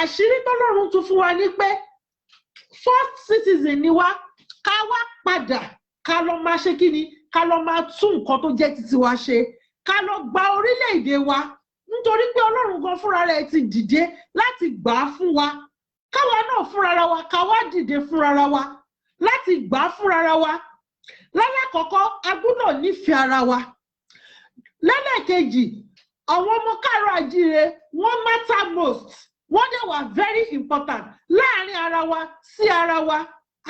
àṣírí tọ́lọ́run tún fún wa ní pé first citizen ni wá, ká wá padà, ká lọ máa ṣe kí ni, ká lọ máa tún nǹkan tó jẹ́ titi wa ṣe, ká lọ gba orílẹ̀-èdè wa, nítorí pé Ọlọ́run gan fúnra rẹ̀ ti dìde láti gbà á fún wa. Káwa náà fúnra wa, ká wá dìde fúnra wa láti gbà á fúnra wa. Lálàkọ́kọ́, a gbọ́dọ̀ nífẹ̀ẹ́ ara wa. Lẹ́lẹ́kejì, àwọn ọmọ káàárọ̀ àjíire wọ́n matter most, wọ́n dẹ̀ wà very important láàrin ara wa sí ara wa.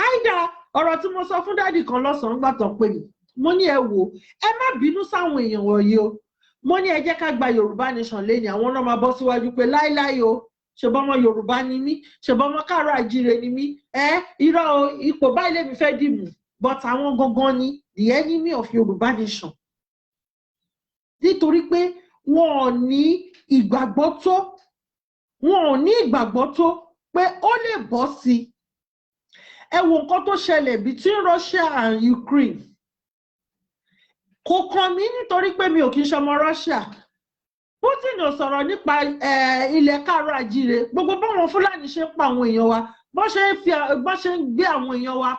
Àìdá ọ̀rọ̀ tí mo sọ fún dádì kan lọ́sàn-án gbà tán pé mi, mo ní ẹ wò, ẹ má bínú sáwọn èèyàn wọ̀nyí o. Mo ní ẹ jẹ́ ká gba Yorùbá nation lé ní, àwọn náà máa bọ́ síwájú pé láíláí o, ṣèbọ́mọ Yorùbá ni mí, ṣèbọ́mọ káàárọ̀ àjíire ni mí, ẹ irọ́ o, ipò báyìí lèmi fẹ́ dìmú. But àwọn gangan ni the enemy of Yorùbá nation. Nítorí pé wọn ò ní ìgbàgbọ́ tó, wọn ò ní ìgbàgbọ́ tó pé ó lè bọ́ sí i. Ẹ wo nǹkan tó ṣẹlẹ̀ between Russia and Ukraine. Kò kàn mí nítorí pé mi ò kí ń ṣọmọ Russia. Putin ò sọ̀rọ̀ nípa ilẹ̀ káàárọ̀ àjíire. Gbogbo báwọn Fúlàní ṣe ń pa àwọn èèyàn wa, bọ́n ṣe ń gbé àwọn èèyàn wa,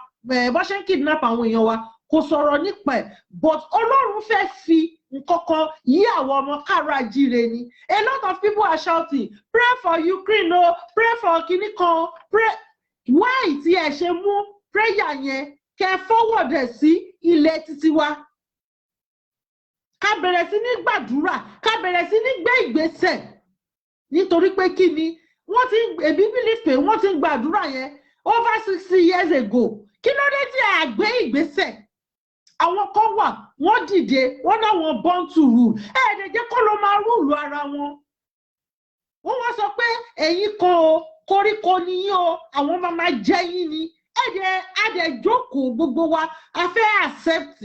bọ́n ṣe ń kidnap àwọn èèyàn wa, kò sọ̀rọ̀ nípa ẹ̀. But Ọlọ́run fẹ́ fi nǹkan kan yí àwọn ọmọ káàárọ̀ àjíire ni. A lot of people are shouting, pray for Ukraine o, pray for kinní kan, pray. Why tí ẹ ṣe mú prayer yẹn Kẹ́ forward ẹ̀ sí ilẹ̀ títí wa, ká bẹ̀rẹ̀ sí ní gbàdúrà, ká bẹ̀rẹ̀ sí ní gbé ìgbésẹ̀. Nítorí pé kí ni wọ́n ti ń, èmi believe pé wọ́n ti ń gbàdúrà yẹn over 60 years ago. Kí ló dé tí a gbé ìgbésẹ̀? Àwọn kan wà, wọ́n dìde, wọ́n náwọn born to rule. Ẹ̀ẹ́dẹ̀ jẹ́ kó ló máa rule ara wọn. Wọ́n wá sọ pé ẹ̀yin kan o, koríko ni yín o, àwọn máa máa jẹ yín ni. Ẹ̀ẹ́dẹ̀ adẹ̀ jókòó, gbogbo wa a fẹ́ accept.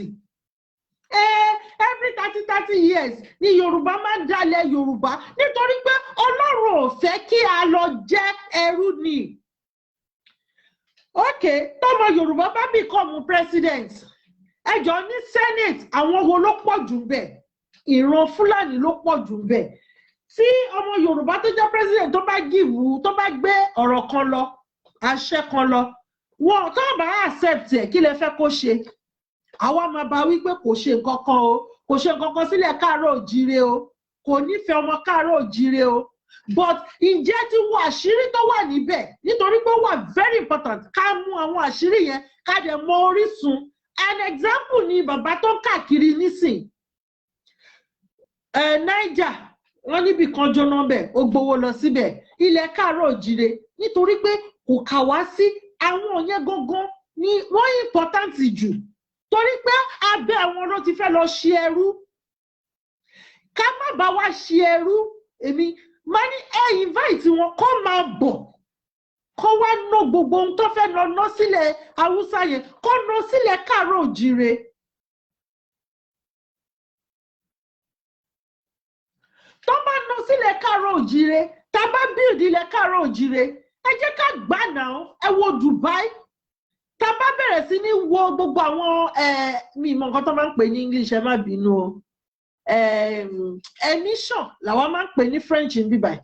Every 30 30 years ni Yorùbá máa ń dalẹ̀ Yorùbá, nítorí pé Ọlọ́run ò fẹ́ kí a lọ jẹ́ ẹrú ni. Ok, tọmọ Yorùbá bá become president, ẹjọ́, ní Senate, àwọn wo ló pọ̀ jù bẹ́ẹ̀? Ìran Fúlàní ló pọ̀ jù bẹ́ẹ̀. Tí ọmọ Yorùbá tó jẹ́ president tó bá give, tó bá gbé ọ̀rọ̀ kan lọ, àṣẹ kan lọ, wọn tó bá accept ẹ̀, kí lẹ fẹ́ kó ṣe? Àwa máa bá wípé kò ṣe nǹkan kan o, kò ṣe nǹkan kan sílẹ̀ káàárọ̀ òjíire o, kò nífẹ̀ẹ́ ọmọ káàárọ̀ òjíire o. But ǹjẹ́ ti wo àṣírí tó wà níbẹ̀? Nítorí pé ó wà very important ká mú àwọn àṣírí yẹn, ká dẹ̀ mọ orísun. An example ni bàbá tó ń káàkiri nísìn ẹ Niger, wọ́n níbì kan jóná bẹ̀, ó gbowó lọ síbẹ̀, ilẹ̀ káàárọ̀ òjíire, nítorí pé kò kà wá sí. Àwọn yẹn gangan ni wọ́n important jù, torí pé abẹ́ àwọn ló ti fẹ́ lọ ṣe ẹrú. Ká má bá wa ṣe ẹrú. Èmi máa ní ẹ invite wọn kó máa bọ̀, kó wá ná gbogbo ohun tó fẹ́ lọ ná sílẹ̀ Haúsá yẹn, kó ná sílẹ̀ káàárọ̀ òjíire. Tó bá ná sílẹ̀ káàárọ̀ òjíire, tá a bá build ilẹ̀ káàárọ̀ òjíire, ẹ jẹ́ ká gbà náà. Ẹ wo Dubai. Tá a bá bẹ̀rẹ̀ sí ní wo gbogbo àwọn, mi mọ nǹkan tó máa ń pè ní English, ẹ má bínú o, emission làwọn máa ń pè ní French ní bíbáyìí.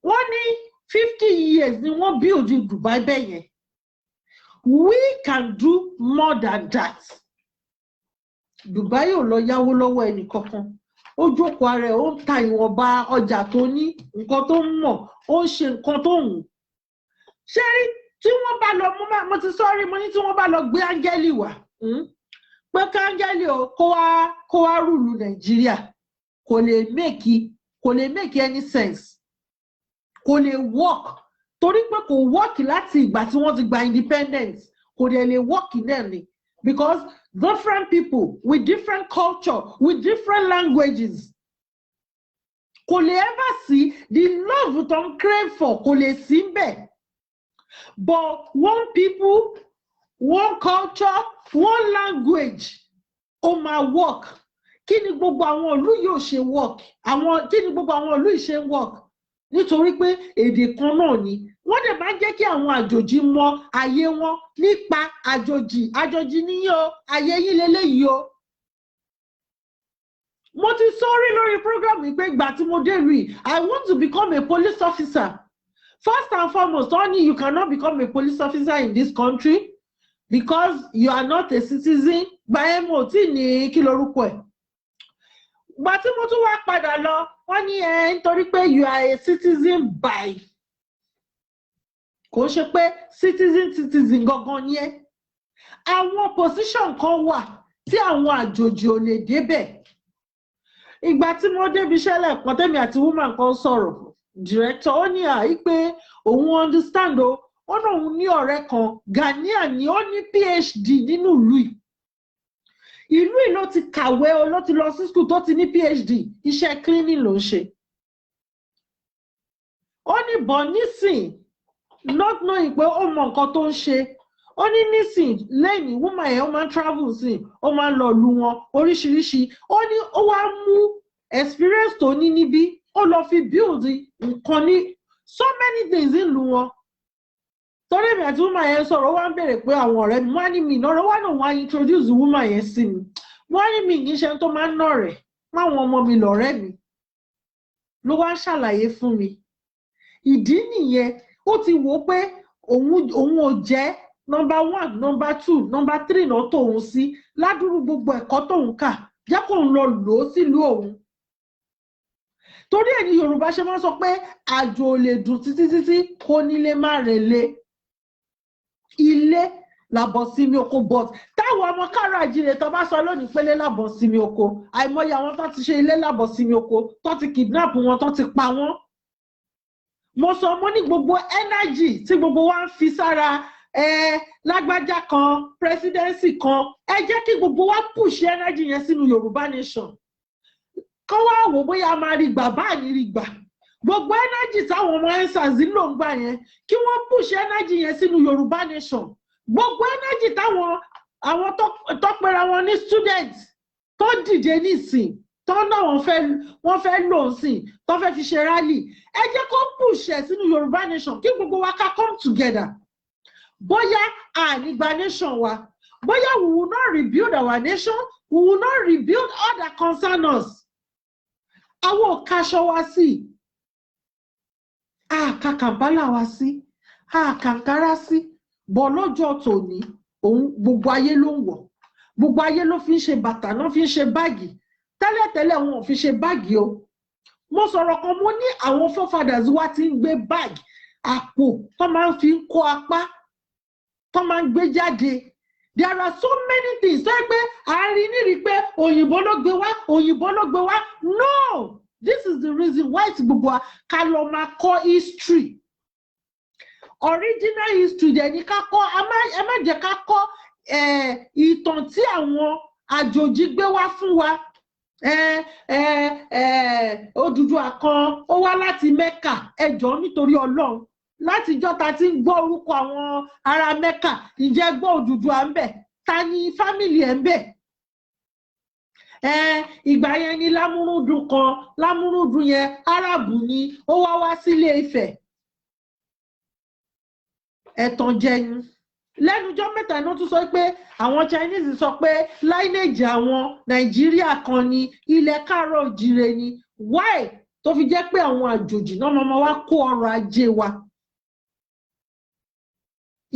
Wọ́n ní 50 years ni wọ́n build Dubai bẹ́ẹ̀ yẹn. We can do more than that. Dubai ò lọ yáwó lọ́wọ́ ẹnì kankan. Ó jókòó ara ẹ̀, ó ń ta ìwọ̀nba ọjà tó ní, nǹkan tó ń mọ̀, ó ń ṣe nǹkan tó wù. Ṣé rí, tí wọ́n bá lọ, mo ti sọ rí, mo ní tí wọ́n bá lọ gbé áńgẹ́lì wá, pé káńgẹ́lì o kó wá rule Nàìjíríà, kò lè make any sense, kò lè work, torí pé kò work láti ìgbà tí wọ́n ti gba independence, kò dẹ̀ lè work náà ni, because different people with different culture, with different languages, kò lè ever sí the love tó ń crave for, kò lè sí bẹ́ẹ̀. But one people, one culture, one language, ó máa work. Kí ni gbogbo àwọn ìlú yóò ṣe work? Àwọn kí ni gbogbo àwọn ìlú yìí ṣe ń work? Nítorí pé èdè kan náà ni. Wọ́n dẹ̀ máa ń jẹ́ kí àwọn àjòjì mọ ayé wọn nípa àjòjì. Àjòjì níyìn o, ayé yín leléyìí o. Mo ti sọrí lórí program yìí pé ìgbà tí mo dé rí, I want to become a police officer. First and foremost, wọ́n ní you cannot become a police officer in this country because you are not a citizen. Gba ẹ mo tí ní kí lorúkọ ẹ̀. Gbà tí mo tún wá padà lọ, wọ́n ní ẹ nítorí pé you are a citizen by, kò ṣe pé citizen citizen gangan ni ẹ. Àwọn position kan wà tí àwọn àjòjì ò lè débẹ̀. Ìgbà tí mo débi iṣẹ́ lẹ́ẹ̀kan, tẹ́mi àti woman kan sọ̀rọ̀, director, ó ní àí pé òun understand o. Ó náà òun ní ọ̀rẹ́ kan, Ghanaian ni, ó ní PhD nínú ìlú yìí. Ìlú yìí ló ti kàwé o, ló ti lọ sí school tó ti ní PhD. Iṣẹ́ cleaning ló ń ṣe. Ó ní bọ̀ nísìn, not knowing pé ó mọ nǹkan tó ń ṣe, ó ní nísìn lẹ́yìn woman yẹn, ó máa ń travel sí, ó máa ń lọ lu wọn oríṣiríṣi. Ó ní ó wá mú experience tó ní níbí, ó lọ fi build nǹkan ní so many things nílùú wọn. Torí èmi àti woman yẹn sọ̀rọ̀, ó wá ń béèrè pé àwọn ọ̀rẹ́ mi, wọ́n á ní mi ìnáwó, wọ́n á náà wọ́n á introduce woman yẹn sí mi. Wọ́n á ní mi kì í ṣe tó máa ń nà rẹ̀ máwọn ọmọ mi lọ̀rẹ́ mi. Ló wá ń ṣàlàyé fún mi. Ìdí nìyẹn, ó ti wò ó pé òun ò jẹ́ number one, number two, number three náà tóun sí ládùúrú gbogbo ẹ̀kọ́ tóun kà, jẹ́ kóun lọ lò ó sílùú òun. Torí ẹ̀ ní Yorùbá ṣe máa ń sọ pé àjò ò lè dùn títí títí kó nílé má relé. Ilé Làbọ̀ sinmi oko, but táwọn ọmọ káàárọ̀ àjíire tó bá sọ lónìí pé ilé làbọ̀ sinmi oko, àìmọye àwọn tó ti ṣe ilé làbọ̀ sinmi oko tó ti kidnap wọn, tó ti pa wọ́n. Mo sọ, mo ní gbogbo energy tí gbogbo wa ń fi sára ẹ lágbájá kan, presidency kan, ẹ jẹ́ kí gbogbo wa push energy yẹn sínú Yorùbá nation, kọ́ wá wò bóyá a máa rí gbà bá ní rí gbà. Gbogbo energy táwọn ọmọ EndSARS lò ń gbà yẹn, kí wọ́n push energy yẹn sínú Yorùbá nation. Gbogbo energy táwọn àwọn tó pera wọn ní students tó dìde nísìn, tó náà wọ́n fẹ́ lò ó sìn, tó fẹ́ fi ṣe rally, ẹ jẹ́ kó push ẹ̀ sínú Yorùbá nation, kí gbogbo wa ká come together. Bóyá ànígbà nation wa, bóyá we will not rebuild our nation, we will not rebuild all that concern us. Àwọn ò kaṣọ wa sí, àka Kampala wa sí, àka Ankara sí, bọ̀ lọ́jọ́ tòní òun gbogbo ayé ló ń wọ̀, gbogbo ayé ló fi ń ṣe bàtà náà, fi ń ṣe báàgì. Tẹ́lẹ̀tẹ́lẹ̀ wọn ò fi ṣe báàgì o. Mo sọ̀rọ̀ kan, mo ní àwọn forefathers wa ti ń gbé báàgì, àpò tó máa ń fi ń kó apá, tó máa ń gbé jáde. There are so many things tó yẹ pé à ń rí nírí pé òyìnbó ló gbé wá, òyìnbó ló gbé wá. No, this is the reason why ti gbogbo wa ká lọ máa kọ́ history. Original history dẹ̀ ní ká kọ́. Ẹ má jẹ́ ká kọ́ ìtàn tí àwọn àjòjì gbé wá fún wa. Odùduwà kan ó wá láti Mecca. Ẹ jọ̀ọ́, nítorí Ọlọ́run, látijọ́ ta ti ń gbọ́ orúkọ àwọn ará Mecca, ǹjẹ́ gbọ́ Odùduwà ń bẹ̀? Ta ni family ẹ̀ ń bẹ̀? Ìgbà yẹn ni Lámúrúdùn kan, Lámúrúdùn yẹn Árábù ni, ó wá wá sílé Ifẹ̀. Ẹ̀tàn jẹyìn lẹ́nujọ́ mẹ́ta iná tún sọ pé àwọn Chinese sọ pé lineage àwọn Nàìjíríà kan ní ilẹ̀ káàárọ̀ òjìrè ni. Why tó fi jẹ́ pé àwọn àjòjì náà máa wá kó ọrọ̀ ajé wa?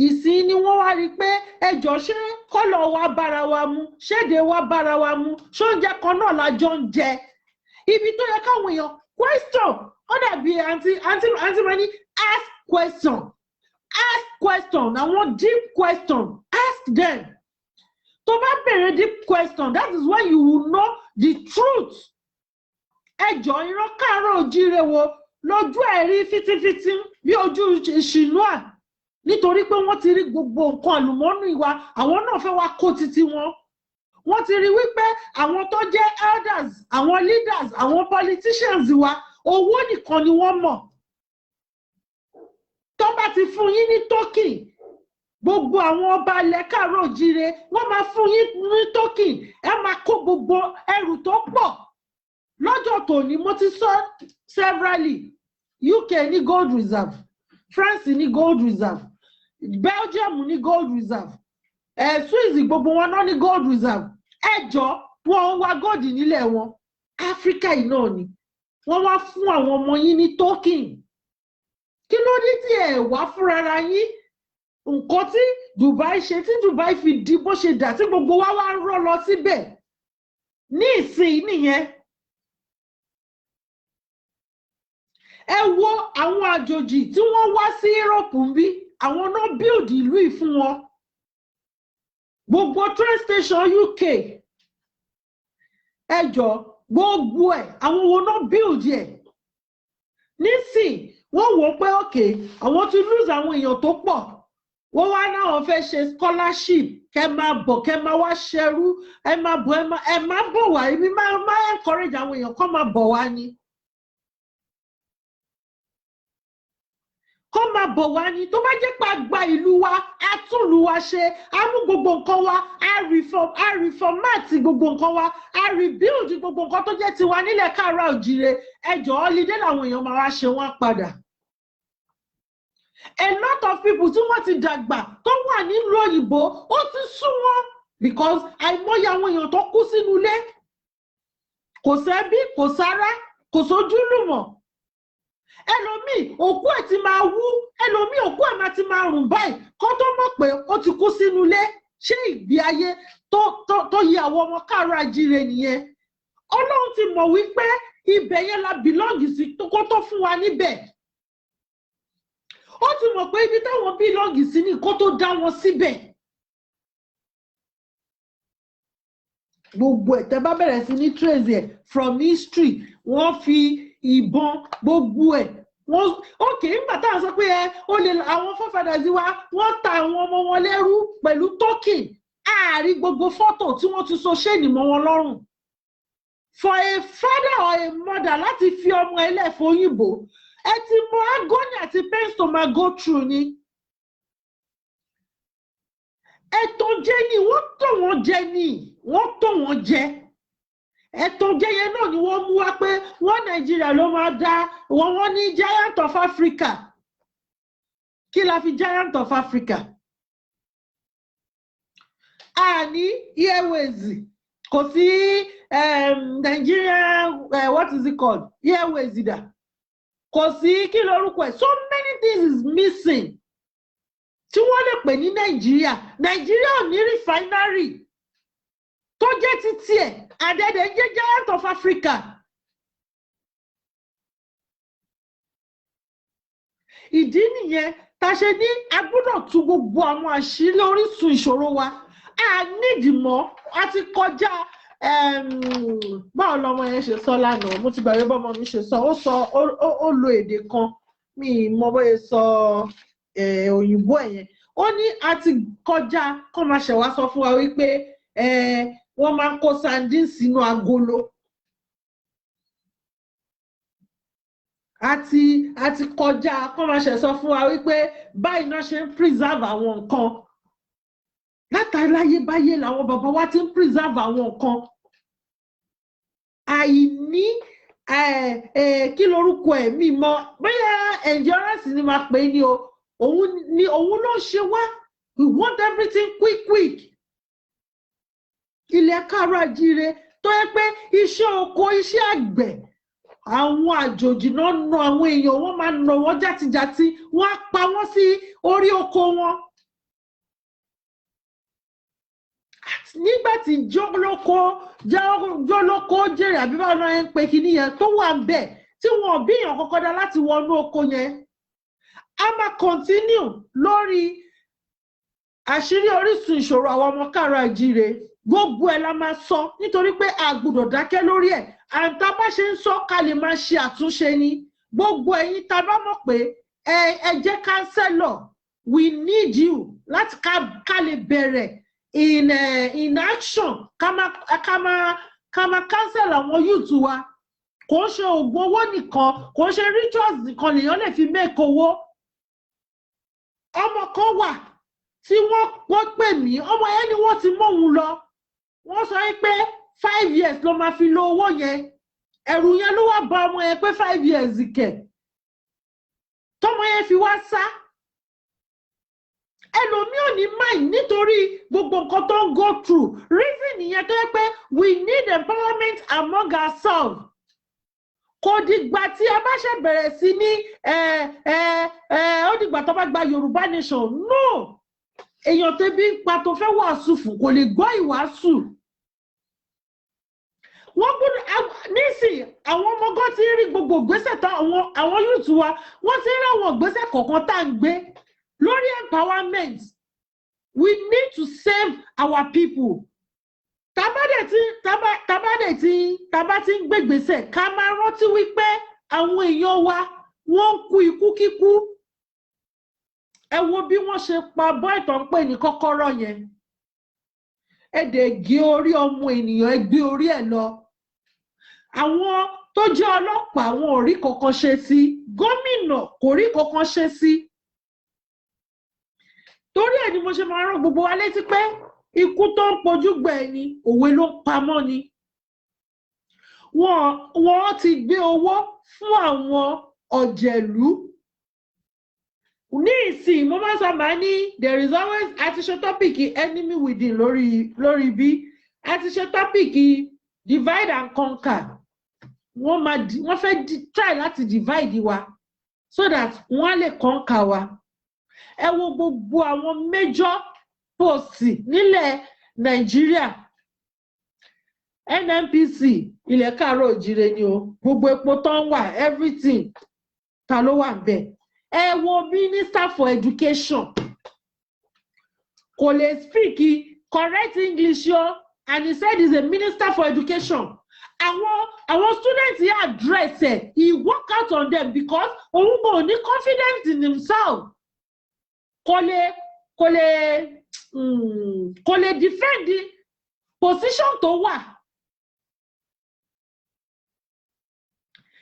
Ìsìn ni wọ́n wá rí i pé ẹjọ́, ṣé colour wa bára wa mu? Ṣéde wa bára wa mu? Ṣóúnjẹ kan náà la jọ ń jẹ? Ibi tó yẹ káwọn èèyàn question, ó dàbí àǹtí máa ní ask question, ask question, àwọn deep question, ask them. Tó bá bèrè deep question, that is when you will know the truth. Ẹjọ́, ìran káàárọ̀ òjíire wo lójú ẹ̀ rí fitifiti bí ojú ìṣìnúà? Nítorí pé wọ́n ti rí gbogbo nǹkan àlùmọ́nì wa, àwọn náà fẹ́ wá kó títí wọn. Wọ́n ti rí wípé àwọn tó jẹ́ elders, àwọn leaders, àwọn politicians wa, owó nìkan ni wọ́n mọ̀. Tó bá ti fún yín ní token, gbogbo àwọn ọba ilẹ̀ káàárọ̀ òjíire, wọ́n máa fún yín ní token, ẹ máa kó gbogbo ẹrù tó pọ̀. Lọ́jọ́ tòní, mo ti sọ severally, UK ní gold reserve, France ní gold reserve, Belgium ní gold reserve, Swiss, gbogbo wọn náà ní gold reserve. Ẹ jọ, wọn ń wá gold nílẹ̀ wọn. Áfíríkà yìí náà ni wọ́n wá fún àwọn ọmọ yín ní token. Kí ló dé tí ẹ wá fúnra yín? Nǹkan tí Dubai ṣe, tí Dubai fi di bó ṣe dà, tí gbogbo wa wá ń rọ́ lọ síbẹ̀ ní ìsìn nìyẹn. Ẹ wo àwọn àjòjì tí wọ́n wá sí Europe ń bí, àwọn náà build ìlú yìí fún wọn. Gbogbo train station UK, ẹ jọ, gbogbo ẹ̀, àwọn wo náà build ẹ̀? Nísìn wọ́n wò ó pé okay, àwọn ti lose àwọn èèyàn tó pọ̀, wọ́n wá náà fẹ́ ṣe scholarship, kẹ́ máa bọ̀, kẹ́ máa wá ṣẹrú, ẹ máa bọ̀, ẹ máa bọ̀ wá. Èmi máa encourage àwọn èèyàn kọ́ máa bọ̀ wá ni, kọ́ máa bọ̀ wá ni. Tó bá jẹ́ pé a gba ìlú wa, a tún ìlú wa ṣe, a mú gbogbo nǹkan wa, a reformat gbogbo nǹkan wa, a rebuild gbogbo nǹkan tó jẹ́ tiwa nílẹ̀ káàárọ̀ òjìrè, ẹjọ́, holiday làwọn èèyàn máa wá ṣe, wọ́n padà. A lot of people tí wọ́n ti dàgbà tó wà nílùú òyìnbó, ó ti sú wọn, because àìmọye àwọn èèyàn tó kú sínú ilé, kò sẹ́bí, kò sára, kò sójúlùmọ̀. Ẹlòmíì, òkú ẹ̀ ti máa wú, ẹlòmíì, òkú ẹ̀ máa ti máa rùn báyìí kó tó mọ̀ pé ó ti kú sínú ilé. Ṣé ìgbé ayé tó yẹ àwọn ọmọ káàárọ̀ ajíire nìyẹn? Ọlọ́run ti mọ̀ wípé ibẹ̀ yẹn la belong sí kó tó fún wa níbẹ̀. Ó ti mọ̀ pé ibi táwọn belong sí ni kó tó dá wọn síbẹ̀. Gbogbo ẹ̀, tẹ́ bá bẹ̀rẹ̀ sí ní trace ẹ̀ from history, wọ́n fi ìbọn, gbogbo ẹ̀ wọ́n. OK, nígbà táwọn sọ pé ẹ ó lè, àwọn forefathers wa, wọ́n ta àwọn ọmọ wọn lẹ́rú pẹ̀lú token. Ààrí gbogbo fọ́tò tí wọ́n ti so chain mọ́ wọn lọ́rùn. For a father or a mother láti fi ọmọ ẹlẹ́fọ̀ òyìnbó, ẹ ti mọ agony àti pains tó máa go through ni. Ẹ̀tàn jẹ ni wọ́n tàn wọ́n jẹ ni wọ́n tàn wọ́n jẹ. Ẹ̀tàn jẹ yẹn náà ni wọ́n mú wá pé wọ́n Nàìjíríà ló máa dá wọ́n. Wọ́n ní giant of Africa. Kí la fi giant of Africa? Àní airways kò sí, Nigeria, what is it called, airways dà kò sí, kí lorúkọ ẹ̀? So many things is missing tí wọ́n lè pè ní Nàìjíríà. Nàìjíríà ò ní refinery tó jẹ́ títí ẹ̀, àdẹ́dẹ́ ń jẹ́ giant of Africa. Ìdí nìyẹn tá a ṣe ní a gbọ́dọ̀ tú gbogbo àwọn àṣírí orísun ìṣòro wa. A nídìí mọ́, a ti kọjá. Báwo lọmọ yẹn ṣe sọ lánàá? Mo ti gbàgbé bọ́mọ mi ṣe sọ. Ó sọ, ó lo èdè kan, mi ì mọ bóyá sọ òyìnbó ẹ̀ yẹn. Ó ní a ti kọjá kó máa ṣẹ̀ wá sọ fún wa wípé wọ́n máa ń kó sardine sínú agolo. A ti kọjá kó máa ṣẹ̀ sọ fún wa wípé báyìí náà ṣe ń preserve àwọn nǹkan. Látàláyébáyé làwọn bàbá wa ti ń preserve àwọn nǹkan. Àìní kí lorúkọ ẹ̀, mi mọ bóyá endurance ni máa pè é ní o, òun ni òun ló ń ṣe wá. We want everything quick quick. Ilẹ̀ káàárọ̀ àjíire tó yẹ pé iṣẹ́ oko, iṣẹ́ àgbẹ̀, àwọn àjòjì náà na àwọn èèyàn, wọ́n máa nà wọ́n játijàti, wọ́n á pa wọ́n sí orí oko wọn. Nígbà tí jólókó jólókó jèrè, àbí báwo náà ń pe kinní yẹn tó wà ń bẹ̀, tí wọn ò bí èèyàn kọ́kọ́ dá láti wọnú oko yẹn. A máa continue lórí àṣírí orísun ìṣòro àwọn ọmọ káàárọ̀ àjíire. Gbogbo ẹ̀ la máa sọ, nítorí pé a gbọ́dọ̀ dákẹ́ lórí ẹ̀. Àǹtá bá ṣe ń sọ, ká lè máa ṣe àtúnṣe ni. Gbogbo ẹ̀yin tá a bá mọ̀ pé ẹ jẹ́ councillor, we need you láti ká lè bẹ̀rẹ̀ in action, ká máa counsel àwọn youth wa. Kò ń ṣe oògùn owó nìkan, kò ń ṣe rituals nìkan lèèyàn lè fi make owó. Ọmọ kan wà tí wọ́n pè mí, ọmọ yẹn ni wọ́n ti mú òun lọ. Wọ́n sọ pé 5 years ló máa fi lo owó yẹn. Ẹ̀rù yẹn ló wá bá ọmọ yẹn pé 5 years kẹ̀, tọmọ yẹn fi wá sá. Ẹlòmíì ò ní mind nítorí gbogbo nǹkan tó ń go through. Reason nìyẹn tó yẹ pé we need empowerment among ourselves. Kò dìgbà tí a bá ṣe bẹ̀rẹ̀ sí ní ẹ ẹ ẹ ó dìgbà tó bá gba Yorùbá nation. No, èèyàn tẹ́bí ń pa tó fẹ́ wàásù fún kò lè gbọ́ ìwàásù. Wọ́n gbọ́dọ̀ nísìn, àwọn ọmọ gan ti ń rí gbogbo ìgbésẹ̀ tá àwọn youth wa, wọ́n ti ń rí àwọn ìgbésẹ̀ kọ̀ọ̀kan tá à ń gbé lórí empowerment. We need to save our people. Tábà dẹ̀ tí ń gbégbèsè, ká máa rántí wípé àwọn èèyàn wa, wọ́n ń kú ikú kíkú. Ẹ wo bí wọ́n ṣe pa boy tó ń pè ní Kọ́kọ́rọ́ yẹn. Ẹ dẹ̀ gé orí ọmọ ènìyàn, ẹ gbé orí ẹ̀ lọ. Àwọn tó jẹ́ ọlọ́pàá, wọn ò rí kankan ṣe sí. Gómìnà kò rí kankan ṣe sí. Torí ẹ̀ ni mo ṣe máa rán gbogbo wa létí pé ikú tó ń pojú gbẹ ni, òwe ló ń pamọ́ ni. Wọ́n ti gbé owó fún àwọn ọ̀jẹ̀lú ní ìsìn. Mo máa ń sọ, màá ní there is always, a ti ṣe topic enemy within lórí bí a ti ṣe topic divide and conquer. Wọ́n máa wọ́n fẹ́ try láti divide wa so that wọ́n á lè conquer wa. Ẹ wo gbogbo àwọn major posts nílẹ̀ Nàìjíríà. NNPC, ilẹ̀ káàárọ̀ òjìrè ni o. Gbogbo epo tó ń wà, everything, ta ló wà bẹ́ẹ̀? Ẹ wo minister for education, kò lè speak correct English o. And he said he's a minister for education. Àwọn students yìí address ẹ̀, he work out on them because òun kò ní confidence in himself. Kò lè defend the position tó wà.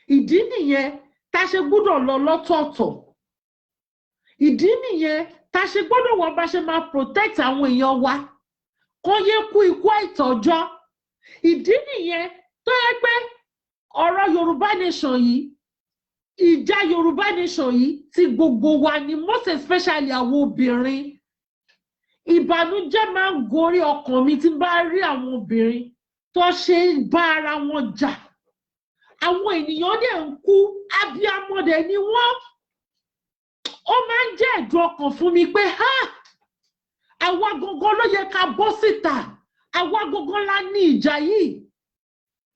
Ìdí nìyẹn tá a ṣe gbúdọ̀ lọ lọ́tọ̀ọ̀tọ̀. Ìdí nìyẹn tá a ṣe gbọ́dọ̀ wọ́n bá ṣe máa protect àwọn èèyàn wa kó yé kú ikú àìtọ́jọ́. Ìdí nìyẹn tó yẹ pé ọ̀rọ̀ Yorùbá nation yìí, ìjà Yorùbá nation yìí ti gbogbo wa ni, most especially àwọn obìnrin. Ìbànújẹ́ máa ń gorí ọkàn mi tí n bá rí àwọn obìnrin tó ṣe ń bá ara wọn jà. Àwọn ènìyàn dẹ̀ ń kú, abiyamọ dẹ̀ ni wọ́n. Ó máa ń jẹ́ ẹ̀dùn ọkàn fún mi pé ha, àwa gangan ló yẹ ká bọ́ síta, àwa gangan la ní ìjà yìí.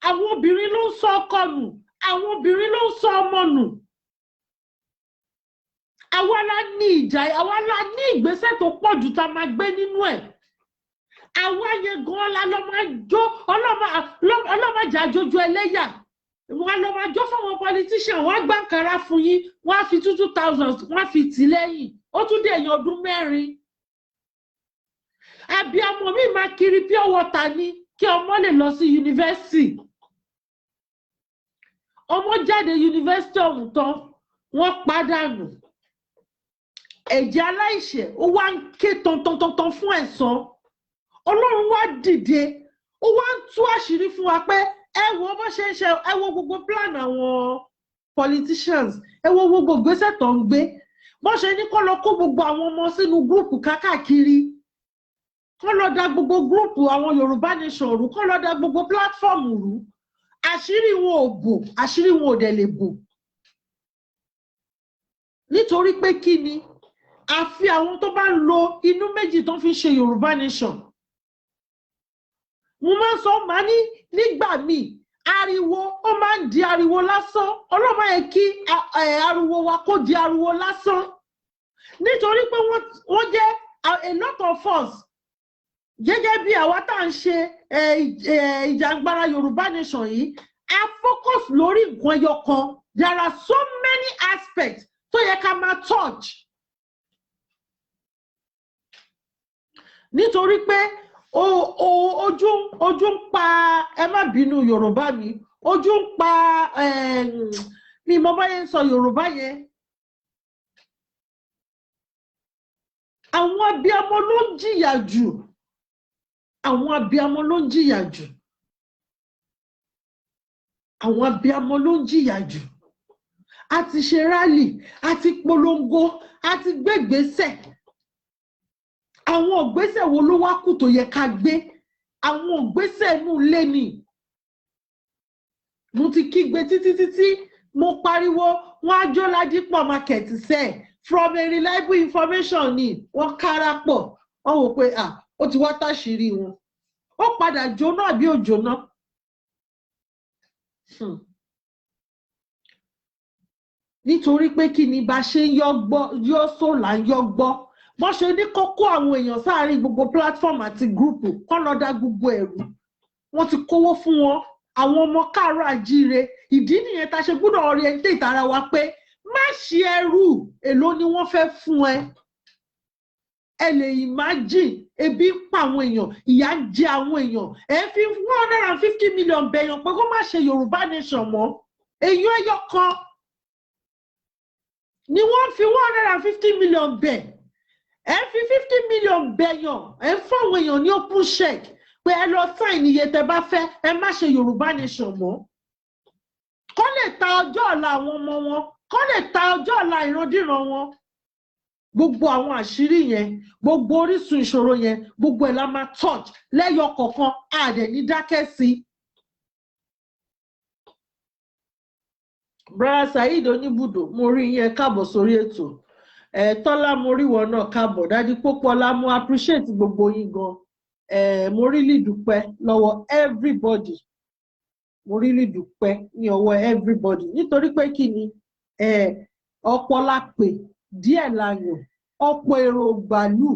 Àwọn obìnrin ló ń sọ ọkọ nù, àwọn obìnrin ló ń sọ ọmọ nù. Àwa la ní ìjà yìí, àwa la ní ìgbésẹ̀ tó pọ̀ jù tá a máa gbé nínú ẹ̀. Àwa yẹn gan la lọ máa jó, ọlọ́màjà àjòjò ẹlẹ́yà. Wọ́n lọ máa jó fáwọn politician, wọ́n á gbàǹkárá fún yín, wọ́n á fi 2,000, wọ́n á fi tì lẹ́yìn. Ó tún dé ẹ̀yìn ọdún 4. Abiyamọ mi máa kiri pure water ni kí ọmọ lè lọ sí yunifásitì. Ọmọ jáde yunifásitì ọ̀hún tán, wọ́n pàdánù. Ẹ̀jẹ̀ aláìṣẹ̀ ó wá ń ké tantantantan fún ẹ̀san. Ọlọ́run wá dìde, ó wá ń tú àṣírí fún wa pé ẹ wo bó ṣe ń ṣe, ẹ wo gbogbo plan àwọn politicians, ẹ wo gbogbo ìgbésẹ̀ tó ń gbé. Bó ṣe ní kó lọ kó gbogbo àwọn ọmọ sínú group kákàkiri, kó lọ da gbogbo group àwọn Yorùbá nation rú, kó lọ da gbogbo platform rú. Àṣírí wọn ò bò, àṣírí wọn ò dẹ̀ lè bò. Nítorí pé kí ni? Àfi àwọn tó bá ń lo inú méjì tó fi ń ṣe Yorùbá nation. Mo máa ń sọ, màá ní nígbà míì ariwo ó máa ń di ariwo lásán. Ọlọ́mọ yẹn kí ariwo wa kó di ariwo lásán. Nítorí pé wọ́n jẹ́ a lot of us gẹ́gẹ́ bí àwa tá à ń ṣe ìjàngbara Yorùbá nation yìí, a focus lórí nǹkan ẹyọ kan. There are so many aspects tó yẹ ká máa touch. Nítorí pé ojú ń pa, ẹ má bínú Yorùbá mi, ojú ń pa, mi mo bá yẹn sọ Yorùbá yẹn. Àwọn abiyamọ ló ń jìyà jù. Àwọn abiyamọ ló ń jìyà jù. Àwọn abiyamọ ló ń jìyà jù. A ti ṣe rally, a ti polongo, a ti gbégbésẹ̀. Àwọn ògbésẹ̀ wo ló wá kù tó yẹ ká gbé? Àwọn ògbésẹ̀ inú ilé ni. Mo ti kígbe títí títí, mo pariwo, wọ́n á jó Ládìpọ̀ market sẹ́ẹ̀. From a reliable information ni wọ́n kára pọ̀. Wọ́n wò pé ó ti wá táṣìírí wọn. Ó padà jóná àbí ò jóná? Nítorí pé kí ni bá ṣe ń yọ sólà ń yọ gbọ́. Wọ́n ṣe ní kókó àwọn èèyàn sáàárín gbogbo platform àti group kọ́ lọ dá gbogbo ẹ̀rú. Wọ́n ti kówó fún wọn. Àwọn ọmọ káàárọ̀ àjíire. Ìdí nìyẹn tá a ṣe gbúdọ̀ orientate ara wa pé má ṣe ẹrú, èló ni wọ́n fẹ́ fún ẹ. Ẹ lè imagine ebi ń pa àwọn èèyàn, ìyà ń jẹ àwọn èèyàn. Ẹ fi 150 million bẹ̀yàn pé kó má ṣe Yorùbá nation mọ́. Èèyàn ẹyọ kan ni wọ́n fi 150 million bẹ̀. Ẹ fi 50 million bẹ̀yàn, ẹ fún àwọn èèyàn ní open check pé ẹ lọ sign iye tẹ bá fẹ́, ẹ má ṣe Yorùbá nation mọ́. Kó lè ta ọjọ́ ọ̀la àwọn ọmọ wọn, kó lè ta ọjọ́ ọ̀la ìrandíran wọn. Gbogbo àwọn àṣírí yẹn, gbogbo orísun ìṣòro yẹn, gbogbo ẹ̀ la máa touch lẹ́yọ kọ̀ọ̀kan, a dẹ̀ ní dákẹ́ sí i. Brother Saheed Oníbùdó, mo rí yín, káàbọ̀ sórí ètò. Tọ́lá, mo rí wọn náà, káàbọ̀. Dádì Pópọ́lá, mo appreciate gbogbo yín gan. Mo really dúpẹ́ lọ́wọ́ everybody. Mo really dúpẹ́ ní ọwọ́ everybody. Nítorí pé kí ni ọ̀pọ̀ la pè, díẹ̀ la yàn, ọ̀pọ̀ èrò gbàlù,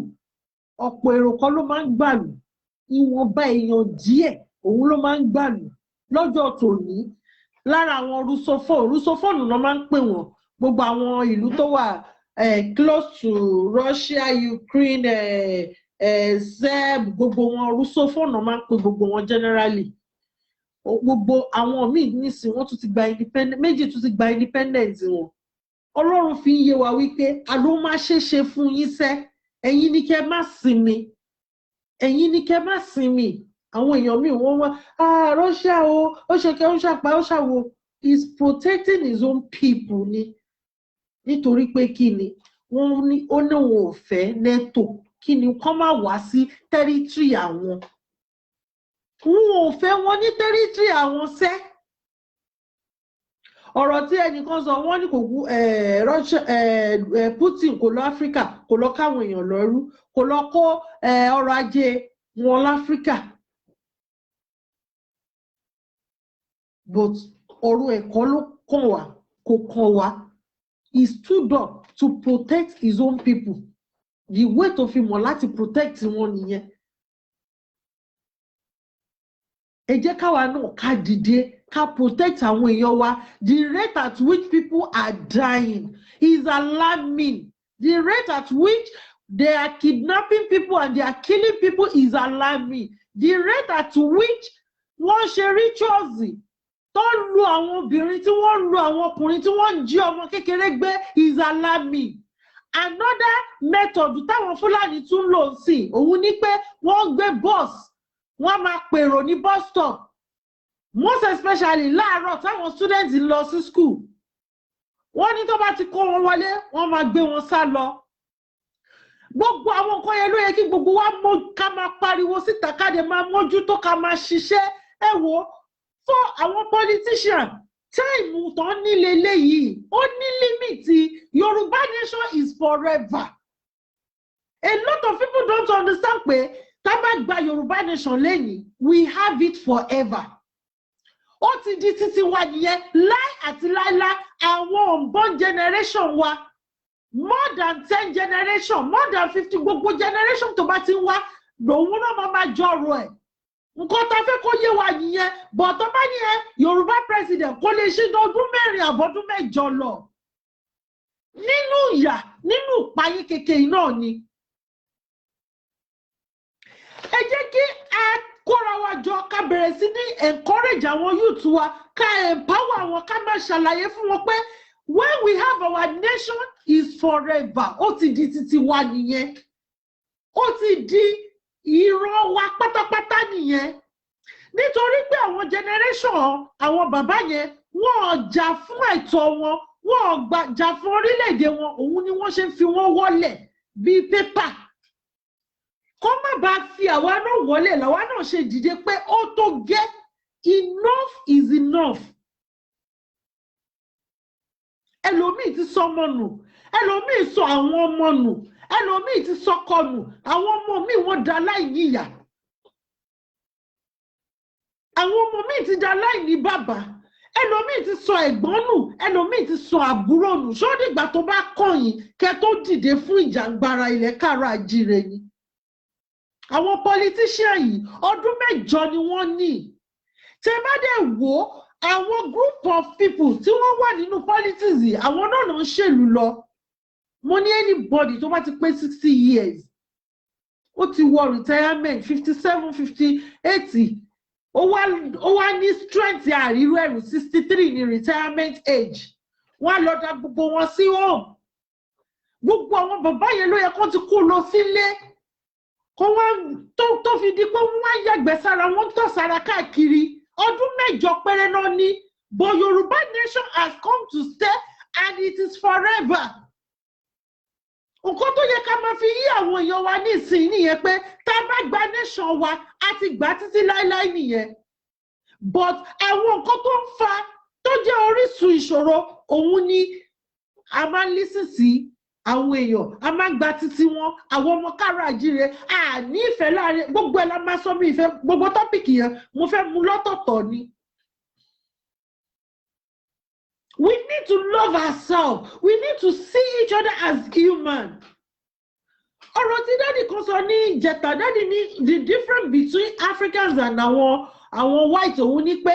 ọ̀pọ̀ èrò kọ́ ló máa ń gbàlù. Ìwọ̀nba èèyàn díẹ̀ òun ló máa ń gbàlù lọ́jọ́ tòní. Lára àwọn Russophone, Russophone ló máa ń pè wọ́n, gbogbo àwọn ìlú tó wà close to Russia, Ukraine, Serb, gbogbo wọn Russophone ló máa ń pè gbogbo wọn generally. Gbogbo àwọn míì nísìn, wọ́n tún ti gba independent, méjì tún ti gba independence wọn. Ọlọ́run fi ń yé wa wípé àló máa ṣe ṣe fún yín sẹ́. Ẹ̀yin ní kẹ́ má sinmi, ẹ̀yin ní kẹ́ má sinmi. Àwọn èèyàn míì, wọ́n wá, "Ah, Russia o, ó ṣe kẹ́, ó ṣàpá, ó ṣàwo." Is protecting his own people ni. Nítorí pé kí ni wọ́n ní? Ó ní òun ò fẹ́ NATO. Kí ni kọ́ má wá sí territory àwọn? Òun ò fẹ́ wọn ní territory àwọn sẹ́. Ọ̀rọ̀ tí ẹnìkan sọ, wọ́n ní kò kú Russia, Putin kò lọ Áfíríkà, kò lọ káwọn èèyàn lọ́rú, kò lọ kó ọrọ̀ ajé wọn láfíríkà, but ọ̀rọ̀ ẹ̀kọ́ ló kàn wá, kò kàn wá. He stood up to protect his own people. The way tó fi mọ̀ láti protect wọn nìyẹn. Ẹ jẹ́ káwa náà ká dìde, ká protect àwọn èèyàn wa. The rate at which people are dying is alarming. The rate at which they are kidnapping people and they are killing people is alarming. The rate at which wọ́n ṣe rituals tó ń lu àwọn obìnrin, tí wọ́n ń lu àwọn ọkùnrin, tí wọ́n ń jí ọmọ kékeré gbé is alarming. Another method táwọn Fúlàní tún lò sí òun ni pé wọ́n gbé bus, wọ́n máa pèrò ní bus stop, most especially láàárọ̀ táwọn students ń lọ sí school. Wọ́n ní tó bá ti kó wọn wọlé, wọ́n máa gbé wọn sá lọ. Gbogbo àwọn nǹkan yẹn ló yẹ kí gbogbo wa mọ, ká máa pariwo síta, ká dẹ̀ máa mójútó, ká máa ṣiṣẹ́. Ẹ wò ó, fún àwọn politician, time tán nílé léyìí ó ní limit. Yorùbá nation is forever. A lot of people don't understand pé tá bá gba Yorùbá nation lẹ́yìn, we have it forever. Ó ti di títí wa nìyẹn, láì àti láíláí. Àwọn unborn generation wa, more than 10 generation, more than 50, gbogbo generation tó bá ti ń wá lòun náà máa máa jọrọ ẹ̀. Nǹkan tá a fẹ́ kó yé wa nìyẹn. Bọ̀ tó bá ní ẹ Yorùbá president, kò lè ṣe ọdún 4 àbọ̀dún 8 lọ nínú ìyà, nínú ìpayín kékeré náà ni. Ẹ jẹ́ kí a kóra wa jọ, ká bẹ̀rẹ̀ sí ní encourage àwọn youth wa, ká empower wọn, ká máa ṣàlàyé fún wọn pé when we have our nation is forever. Ó ti di títí wa nìyẹn, ó ti di ìran wa pátápátá nìyẹn. Nítorí pé àwọn generation àwọn bàbá yẹn, wọ́n jà fún ẹ̀tọ́ wọn, wọ́n jà fún orílẹ̀-èdè wọn. Òun ni wọ́n ṣe ń fi wọ́n wọ́lẹ̀ bíi pépà. Kó má bàa fi àwa náà wọlé làwa náà ṣe dìde pé ó tó gẹ́, enough is enough. Ẹlòmíì ti sọmọ nù, ẹlòmíì sọ àwọn ọmọ nù, ẹlòmíì ti sọkọ nù. Àwọn ọmọ míì, wọ́n da láìní ìyá. Àwọn ọmọ míì ti da láìní bàbá. Ẹlòmíì ti sọ ẹ̀gbọ́n nù, ẹlòmíì ti sọ àbúrò nù. Ṣó dìgbà tó bá kọ̀yìn kẹ́ tó dìde fún ìjàngbara ilẹ̀ káàárọ̀ àjíire ni? Àwọn politician yìí, ọdún 8 ni wọ́n ní. Tẹ́ bá dẹ̀ wò ó, àwọn group of people tí wọ́n wà nínú politics yìí, àwọn náà ló ń ṣèlú lọ. Mo ní anybody tó bá ti pé 60 years, ó ti wọ retirement, 57, 58, ó wá ní strength àríró ẹ̀rù, 63 ní retirement age. Wọ́n á lọ da gbogbo wọn sí home. Gbogbo àwọn bàbá yẹn ló yẹ kó ti kó lọ sílé, kó wọ́n tó fi di pé wọ́n á yàgbẹ́ sára, wọ́n tọ̀ sára káàkiri. Ọdún 8 péré náà ní. But Yorùbá nation has come to stay and it is forever. Nǹkan tó yẹ ká máa fi yí àwọn èèyàn wa ní ìsìn nìyẹn, pé tá a bá gba nation wa, a ti gbà títí láéláé nìyẹn. But àwọn nǹkan tó ń fa, tó jẹ́ orísun ìṣòro, òun ni a máa ń listen sí àwọn èèyàn, a máa ń gba títí wọn. Àwọn ọmọ káàrọ̀ àjíire, a ní ìfẹ́ láàrin gbogbo ẹ̀ la máa sọ mí ìfẹ́. Gbogbo topic yẹn, mo fẹ́ mú lọ́tọ̀ọ̀tọ̀ ni. We need to love ourselves. We need to see each other as human. Ọ̀rọ̀ tí daddy kan sọ ní ìjẹta, daddy ní the difference between Africans and àwọn white, òun ní pé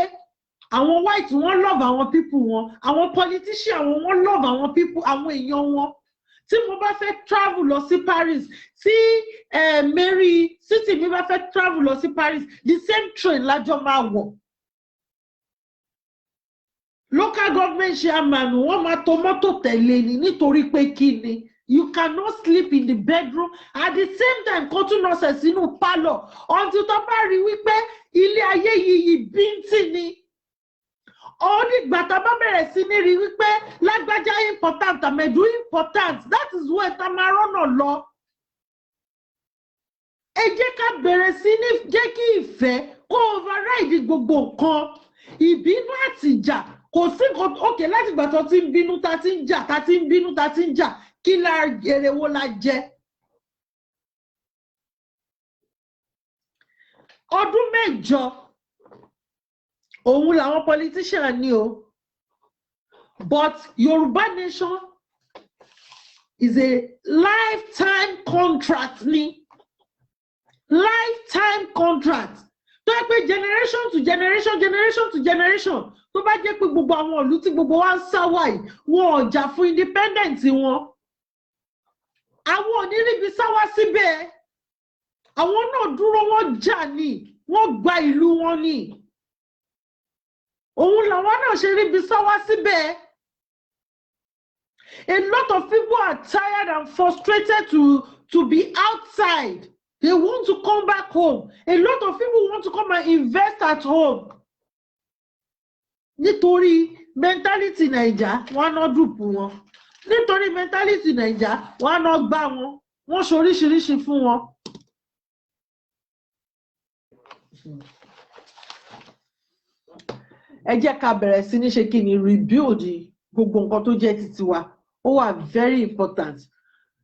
àwọn white, wọ́n love àwọn people wọn, àwọn politician wọn, wọ́n love àwọn people, àwọn èèyàn wọn. Tí mo bá fẹ́ travel lọ sí Paris, tí Mary City mi bá fẹ́ travel lọ sí Paris, the same train lájọ máa wọ̀. Local government chairman, wọ́n máa to mọ́tò tẹ̀lé ni. Nítorí pé kí ni? You cannot sleep in the bedroom at the same time kó tún nọsẹ̀ sínú pálọ̀ until tó bá rí wípé ilé ayé yìí bíntì ni. Ó nígbà tá a bá bẹ̀rẹ̀ sí ní rí wípé lágbájá important, àmẹ̀dù important, that is when tá a máa rọ́nà lọ. Ẹ jẹ́ ká bẹ̀rẹ̀ sí ní jẹ́ kí ìfẹ́ kó override gbogbo nǹkan, ìbínú àtìjà. Kò sí nǹkan òkè láti ìgbà tó ti ń bínú, tá ti ń jà, tá ti ń bínú, tá ti ń jà. Kí la èrè wo la jẹ? Ọdún 8 òun làwọn politician ní o, but Yorùbá nation is a lifetime contract ni, lifetime contract tó yẹ pé generation to generation, generation to generation. Tó bá jẹ́ pé gbogbo àwọn ìlú tí gbogbo wa ń sá wà yìí, wọn ò jà fún independent wọn, àwọn ò ní ríbi sá wá síbẹ̀. Àwọn náà dúró, wọ́n jà ní, wọ́n gba ìlú wọn ní, òun làwọn náà ṣe ríbi sá wá síbẹ̀. A lot of people are tired and frustrated to be outside. They want to come back home. A lot of people want to come and invest at home. Nítorí mentality Naija, wọn á ná dupe wọn. Nítorí mentality Naija, wọn á ná gbá wọn, wọ́n ṣe oríṣiríṣi fún wọn. Ẹ jẹ́ ká bẹ̀rẹ̀ sí ní ṣe kí ni, rebuild gbogbo nǹkan tó jẹ́ titi wa. Ó wà very important.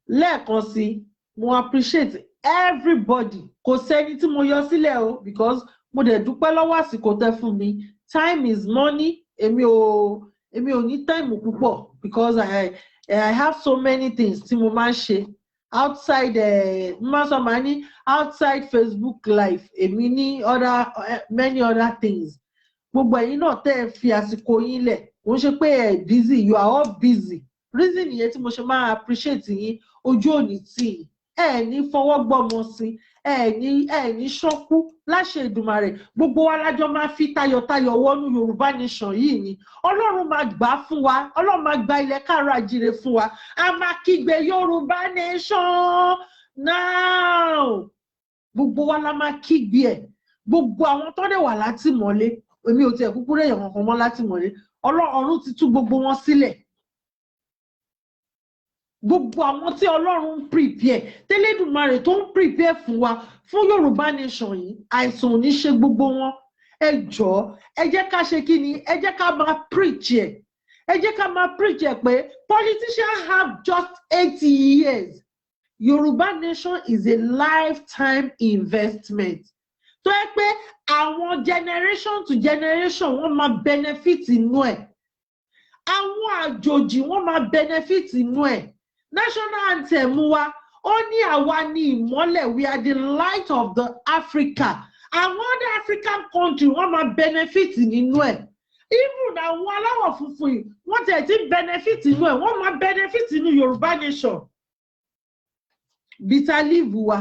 Lẹ́ẹ̀kan sí, mo appreciate everybody. Kò sẹ́ni tí mo yọ sílẹ̀ o, because mo dẹ̀ dúpẹ́ lọ́wọ́ àsìkò tẹ́ fún mi. Time is money. Èmi ò ní time púpọ̀ because I have so many things tí mo máa ń ṣe outside. Mo máa sọ, máa ní outside Facebook Live, èmi ní other many other things. Gbogbo ẹ̀yin náà tẹ́ ẹ fi àsìkò yín lẹ̀, kò ń ṣe pé ẹ busy, you are all busy. Reason nìyẹn tí mo ṣe máa appreciate yín. Ojú òní tì yín, ẹ ní fọwọ́ gbọ́mọ sí, ẹ ní ṣọ́kú láṣẹ Èdùmàrè. Gbogbo wa lájọ máa fi tayọ̀tayọ̀ wọnú Yorùbá nation yìí ni. Ọlọ́run máa gbà á fún wa, Ọlọ́run máa gba ilẹ̀ káàárọ̀ àjíire fún wa. A máa kígbe "Yorùbá nation now". Gbogbo wa la máa kígbe ẹ̀. Gbogbo àwọn tó dẹ̀ wà látìmọ́lé, èmi ò tiẹ̀ kúkú réèyàn kankan mọ́ látìmọ́lé, Ọlọ́run ti tú gbogbo wọn sílẹ̀. Gbogbo àwọn tí Ọlọ́run ń prepare, tẹ́lẹ̀dùmarè tó ń prepare fún wa fún Yorùbá nation yìí, àìsàn ò ní ṣe gbogbo wọn. Ẹ jọ̀ọ́, ẹ jẹ́ ká ṣe kí ni, ẹ jẹ́ ká máa preach ẹ̀, ẹ jẹ́ ká máa preach ẹ̀ pé politicians have just 8 years. Yorùbá nation is a lifetime investment tó yẹ pé àwọn generation to generation, wọ́n máa benefit inú ẹ̀. Àwọn àjòjì, wọ́n máa benefit inú ẹ̀. National anthem wa, ó ní àwa ní ìmọ́lẹ̀, we are the light of the Africa. Àwọn other African country, wọ́n máa benefit nínú ẹ̀. Even àwọn aláwọ̀ funfun yìí, wọ́n tẹ̀ ti benefit nínú ẹ̀, wọ́n máa benefit nínú Yorùbá nation. Bitter leaf wa,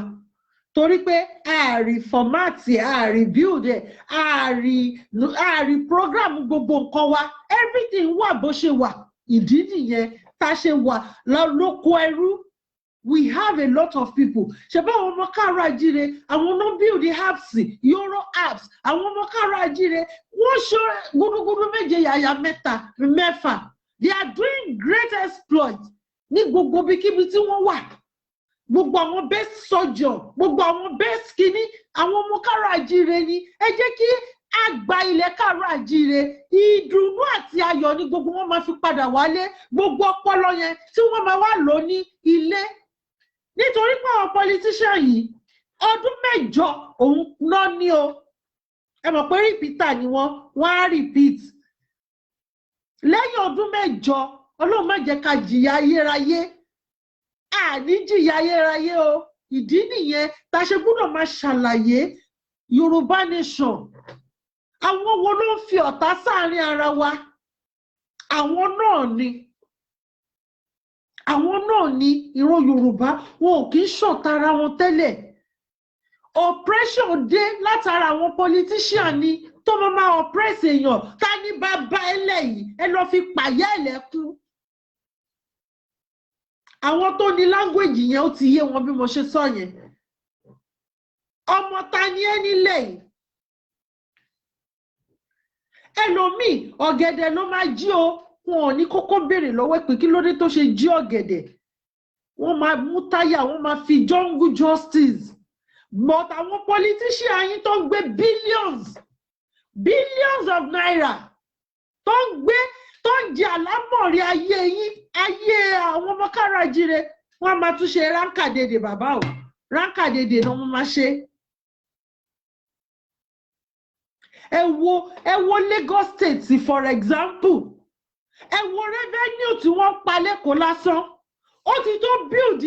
torí pé ààrí format ẹ̀, ààrí build ẹ̀, ààrí program gbogbo nǹkan wa, everything wà bó ṣe wà. Ìdí nìyẹn tá a ṣe wà lóko ẹrú. We have a lot of people. Ṣe bá àwọn ọmọ káàárọ̀ àjíire, àwọn náà build the apps, euro apps. Àwọn ọmọ káàárọ̀ àjíire, wọ́n ṣe gúdúgúdú méje, yàyà mẹ́ta mẹ́fà. They are doing great exploit ní gbogbo ibikíbi tí wọ́n wà. Gbogbo àwọn best surgeon, gbogbo àwọn best kínní, àwọn ọmọ káàárọ̀ àjíire ni. Ẹ jẹ́ kí a gba ilẹ̀ káàárọ̀ àjíire. Ìdùnnú àti ayọ̀ ni gbogbo wọn máa fi padà wálé. Gbogbo ọpọlọ yẹn tí wọ́n máa wá lò ní ilé, nítorí pé àwọn politician yìí, ọdún 8 òun náà ní o. Ẹ mọ̀ pé repeater ni wọ́n, wọ́n á repeat lẹ́yìn ọdún 8. Ọlọ́run má jẹ́ ká jìyà ayérayé. Àní jìyà ayérayé o. Ìdí nìyẹn tá a ṣe gbọ́dọ̀ máa ṣàlàyé Yorùbá Nation. Àwọn wo ló ń fi ọ̀tá sáàrin ara wa? Àwọn náà ni, àwọn náà ni. Ìran Yorùbá, wọn ò kì í ṣọ̀tá ara wọn tẹ́lẹ̀. Oppression dé látara àwọn politician ni, tó máa oppress èèyàn. Ta ní bàbá ẹlẹ́yìí? Ẹ lọ́ọ́ fi pàyà ẹlẹ́kún. Àwọn tó ní language yẹn, ó ti yé wọn bí mo ṣe sọ yẹn. Ọmọ ta ni ẹ nílẹ̀ yìí? Ẹlòmíì, ọ̀gẹ̀dẹ̀ ló máa jí o. Wọn ò ní kókó béèrè lọ́wọ́ ẹ̀ pé kí ló dé tó ṣe jí ọ̀gẹ̀dẹ̀. Wọ́n máa mú táyà, wọ́n máa fi jungle justice. But àwọn politician yín tó ń gbé billions, billions of naira, tó ń gbé, tó ń jẹ àlámọ̀rí ayé yín, ayé àwọn ọmọ káàárọ̀, wọ́n á máa tún ṣe ránkàdédè. Bàbá o, ránkàdédè ni wọ́n máa ṣe. Ẹ wo Lagos State, for example. Ẹ wo revenue tí wọ́n pa l'Ékòó lásán, ó ti tó build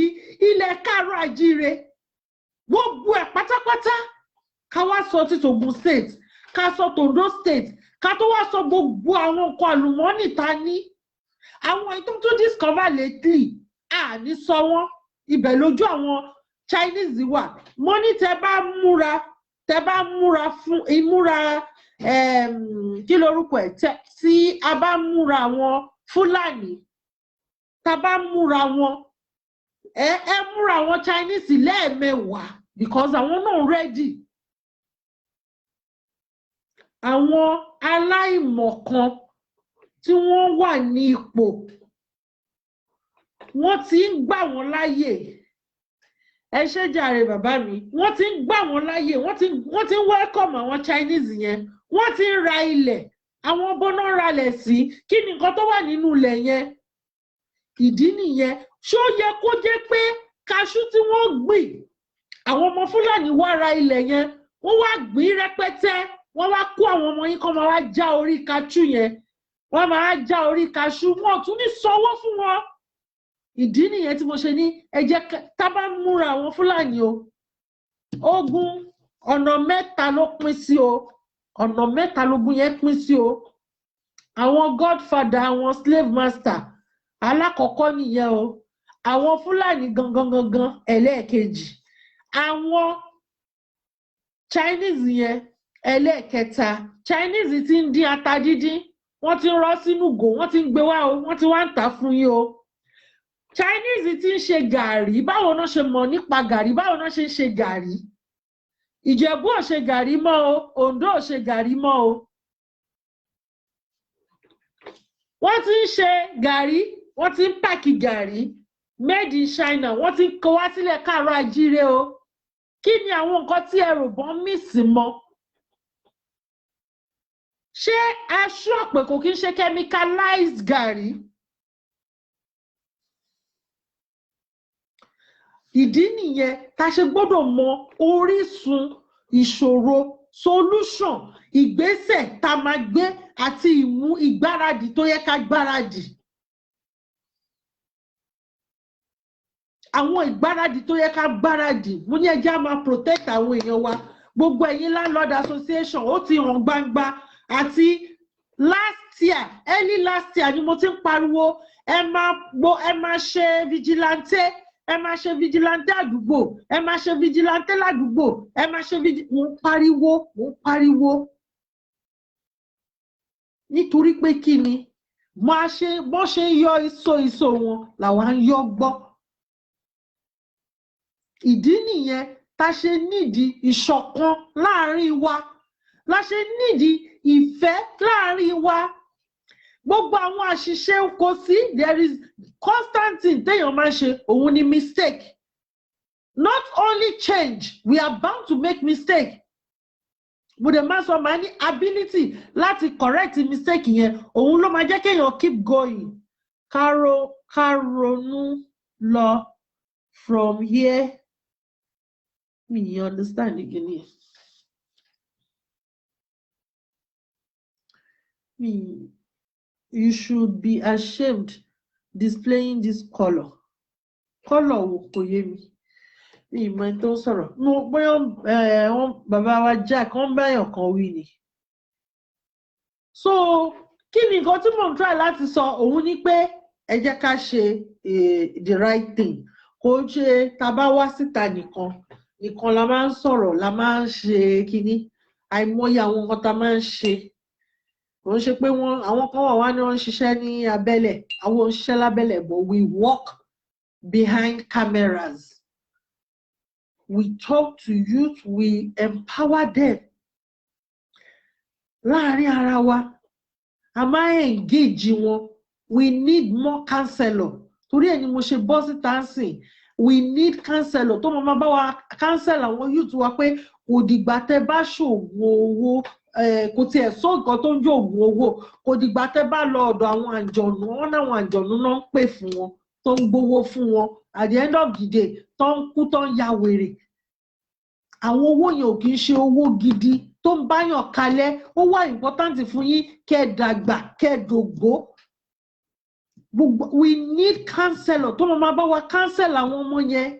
ilẹ̀ káàárọ̀ àjíire gbogbo ẹ̀ pátápátá. Ká wá sọ ti tògùn State, ká sọ tOndo State, ká tó wá sọ gbogbo àwọn nǹkan àlùmọ́ọ́nì ta ní, àwọn èyí tó tún discover lately, àní sọ wọ́n. Ibẹ̀ lójú àwọn Chinese wà. Mo ní tẹ bá múra fún ìmúra, kí lorúkọ ẹ̀, tí a bá múra àwọn Fúlàní, tá a bá múra wọn, ẹ múra àwọn Chinese lẹ́ẹ̀mẹwàá, because àwọn náà ready. Àwọn aláìmọ̀kan tí wọ́n wà ní ipò, wọ́n ti ń gbà wọ́n láyè. Ẹ ṣé jàre, bàbá mi. Wọ́n ti ń gbà wọ́n láyè, wọ́n ti ń welcome àwọn Chinese yẹn. Wọ́n ti ń ra ilẹ̀. Àwọn bọ́nà ralẹ̀ sí, kí ni nǹkan tó wà nínú ilẹ̀ yẹn? Ìdí nìyẹn. Ṣó yẹ kó jẹ́ pé kaṣú tí wọ́n gbìn, àwọn ọmọ Fúlàní wá ra ilẹ̀ yẹn, wọ́n wá gbìn rẹpẹtẹ, wọ́n wá kó àwọn ọmọ yín kọ́ máa wá já orí kaṣú yẹn? Wọ́n máa já orí kaṣú, wọn ò tún ní sanwó fún wọn. Ìdí nìyẹn tí mo ṣe ní ẹ jẹ́ tá bá múra àwọn Fúlàní o. Ogun, ọ̀nà mẹ́ta ló pín sí o. Ọ̀nà mẹ́ta lógun yẹn pín sí o. Àwọn godfather, àwọn slave master, alákọ̀ọ́kọ́ nìyẹn o. Àwọn Fúlàní gangan gangan, ẹlẹ́ẹ̀kejì. Àwọn Chinese yẹn, ẹlẹ́ẹ̀kẹta. Chinese ti ń dín ata díndín, wọ́n ti ń rọ́ sínú gò, wọ́n ti ń gbé wá o, wọ́n ti wá ń tà fún yín o. Chinese ti ń ṣe gàrí. Báwo náà ṣe mọ̀ nípa gàrí? Báwo náà ṣe ń ṣe gàrí? Ìjẹ̀bú ò ṣe gàrí mọ́ o, Oǹdó ò ṣe gàrí mọ́ o. Wọ́n ti ń ṣe gàrí, wọ́n ti ń pack gàrí made in China, wọ́n ti ń kó wá sílẹ̀ káàárọ̀ ajíire o. Kí ni àwọn nǹkan tí ẹ rò bọ́n mix mọ́? Ṣé aṣọ pé kò kí ń ṣe chemicalized gàrí? Ìdí nìyẹn tá a ṣe gbọ́dọ̀ mọ orísun ìṣòro, solution, ìgbésẹ̀ tá a máa gbé àti ìmú ìgbáradì tó yẹ ká gbáradì. Àwọn ìgbáradì tó yẹ ká gbáradì, mo ní ẹ jẹ́ á máa protect àwọn èèyàn wa. Gbogbo ẹ̀yin landlord association, ó ti hàn gbangba. Àti last year, early last year ni mo ti ń pariwo, ẹ máa ṣe vigilante, ẹ máa ṣe vigilante àdúgbò, ẹ máa ṣe vigilante ládùúgbò, ẹ máa ṣe vigilante. Mo ń pariwo, mo ń pariwo, nítorí pé kí ni máa ṣe? Bọ́n ṣe ń yọ iṣó iṣó wọn làwa ń yọ gbọ́. Ìdí nìyẹn tá a ṣe nídìí ìṣọ̀kan láàrin wa, la ṣe nídìí ìfẹ́ láàrin wa. Gbogbo àwọn àṣìṣe, kò sí, there is constant thing téèyàn máa ń ṣe, òun ni mistake. Not only change, we are bound to make mistake. Mo dẹ̀ máa sọ, máa ní ability láti correct mistake yẹn, òun ló máa jẹ́ kéèyàn keep going. Ká ronú lọ from here. Mi you understand gini mi. You should be ashamed displaying this colour. Colour wo? Kò yé mi, mi ì mọ ẹni tó ń sọ̀rọ̀. Mo bóyá wọ́n bàbá wa Jack, wọ́n báyọ̀ kan wí ni. So kí ni nǹkan tí mò ń try láti sọ? Òun ni pé ẹ jẹ́ ká ṣe the right thing. Kò ń ṣe tá a bá wá síta nìkan nìkan la máa ń sọ̀rọ̀, la máa ń ṣe kínní. Àìmọye àwọn nǹkan tá a máa ń ṣe. Kò ń ṣe pé wọ́n, àwọn kan wà wá ní wọ́n ń ṣiṣẹ́ ní abẹ́lẹ̀. Àwọn ò ń ṣiṣẹ́ lábẹ́lẹ̀, but we work behind cameras. We talk to youth, we empower them. Láàárín ara wa, a máa ń engage wọn. We need more counselor. Torí ẹ̀ ni mo ṣe bọ́ síta ń sìn. We need counselor tó máa bá wa counsel àwọn youth wa pé kò dìgbà tẹ́ bá ṣoògùn owó, kò tiẹ̀ sọ nǹkan tó ń jẹ́ oògùn owó. Kò dìgbà tẹ́ bá lọ ọ̀dọ̀ àwọn àǹjọ̀nù wọn náà, àwọn àǹjọ̀nù náà ń pè fún wọn, tó ń gbowó fún wọn. At the end of the day, tó ń kú, tó ń ya wèrè. Àwọn owó yẹn ò kì í ṣe owó gidi tó ń báyàn kalẹ̀. Ó wà important fún yín kẹ́ ẹ dàgbà, kẹ́ ẹ dògbó. Gbogbo, we need counselor tó máa bá wa counsel àwọn ọmọ yẹn.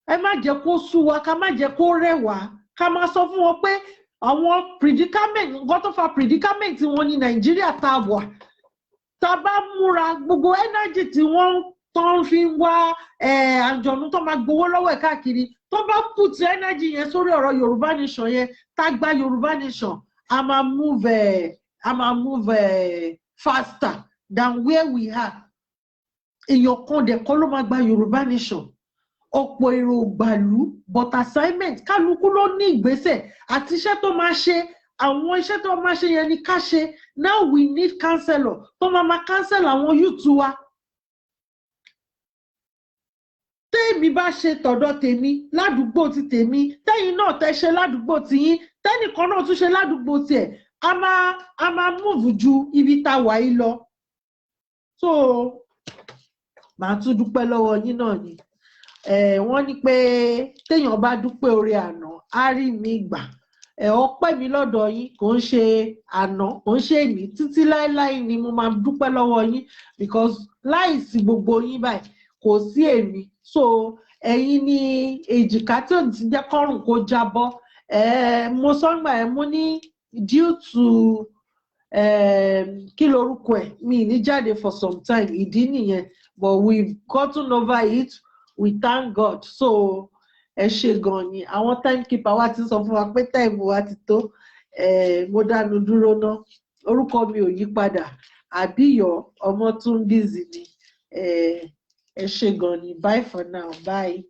Ẹ má jẹ́ kó sú wa, ká má jẹ́ kó rẹ̀ wá. Ká máa sọ fún wọn pé àwọn predicament, nǹkan tó fa predicament wọn ní Nàìjíríà tá a wà, tá a bá múra, gbogbo energy tí wọ́n tó ń fi wá àjọ̀nú tó máa gbowó lọ́wọ́ ẹ̀ káàkiri, tó bá put energy yẹn sórí ọ̀rọ̀ Yorùbá nation yẹn, tá a gba Yorùbá nation, a máa move faster than where we are. Èèyàn kan dẹ̀ kọ́ ló máa gba Yorùbá nation, ọ̀pọ̀ èrò gbàlú. But assignment, kálukú ló ní ìgbésẹ̀ àti iṣẹ́ tó máa ṣe. Àwọn iṣẹ́ tó máa ṣe yẹn ni ká ṣe. Now we need counselor tó máa máa counsel àwọn youth wa. Tèmi bá ṣe tọ̀dọ̀ tèmi ládùúgbò ti tèmi, tẹ́yìn náà tẹ́ ṣe ládùúgbò tiyín, tẹ́nìkan náà tún ṣe ládùúgbò tiẹ̀, a máa move ju ibi tá a wà yìí lọ. So màá tún dúpẹ́ lọ́wọ́ yín náà ni. Wọ́n ní pé téèyàn bá dúpẹ́ oore àná, á rí mi gbà. Ọpẹ́ mi lọ́dọ̀ yín kò ń ṣe àná, kò ń ṣe èní, títí láéláé ni mo máa dúpẹ́ lọ́wọ́ yín, because láìsí gbogbo yín báyìí, kò sí èmi. So ẹ̀yin ni èjìká tí ò ti jẹ́ kọ́rùn kó jábọ́. Mo sọ ńgbà yẹn, mo ní due to kí lorúkọ ẹ̀, mi ní jáde for some time, ìdí nìyẹn, but we've gotten over it, we thank God. So ẹ ṣe gan ni. Àwọn timekeeper wa ti sọ fún wa pé time wa ti tó. Mo dánu dúró ná. Orúkọ mi ò yí padà, Àbíyọ̀ Ọmọtúnbízì ni. Ẹ ṣe gan ni. Bye for now, bye.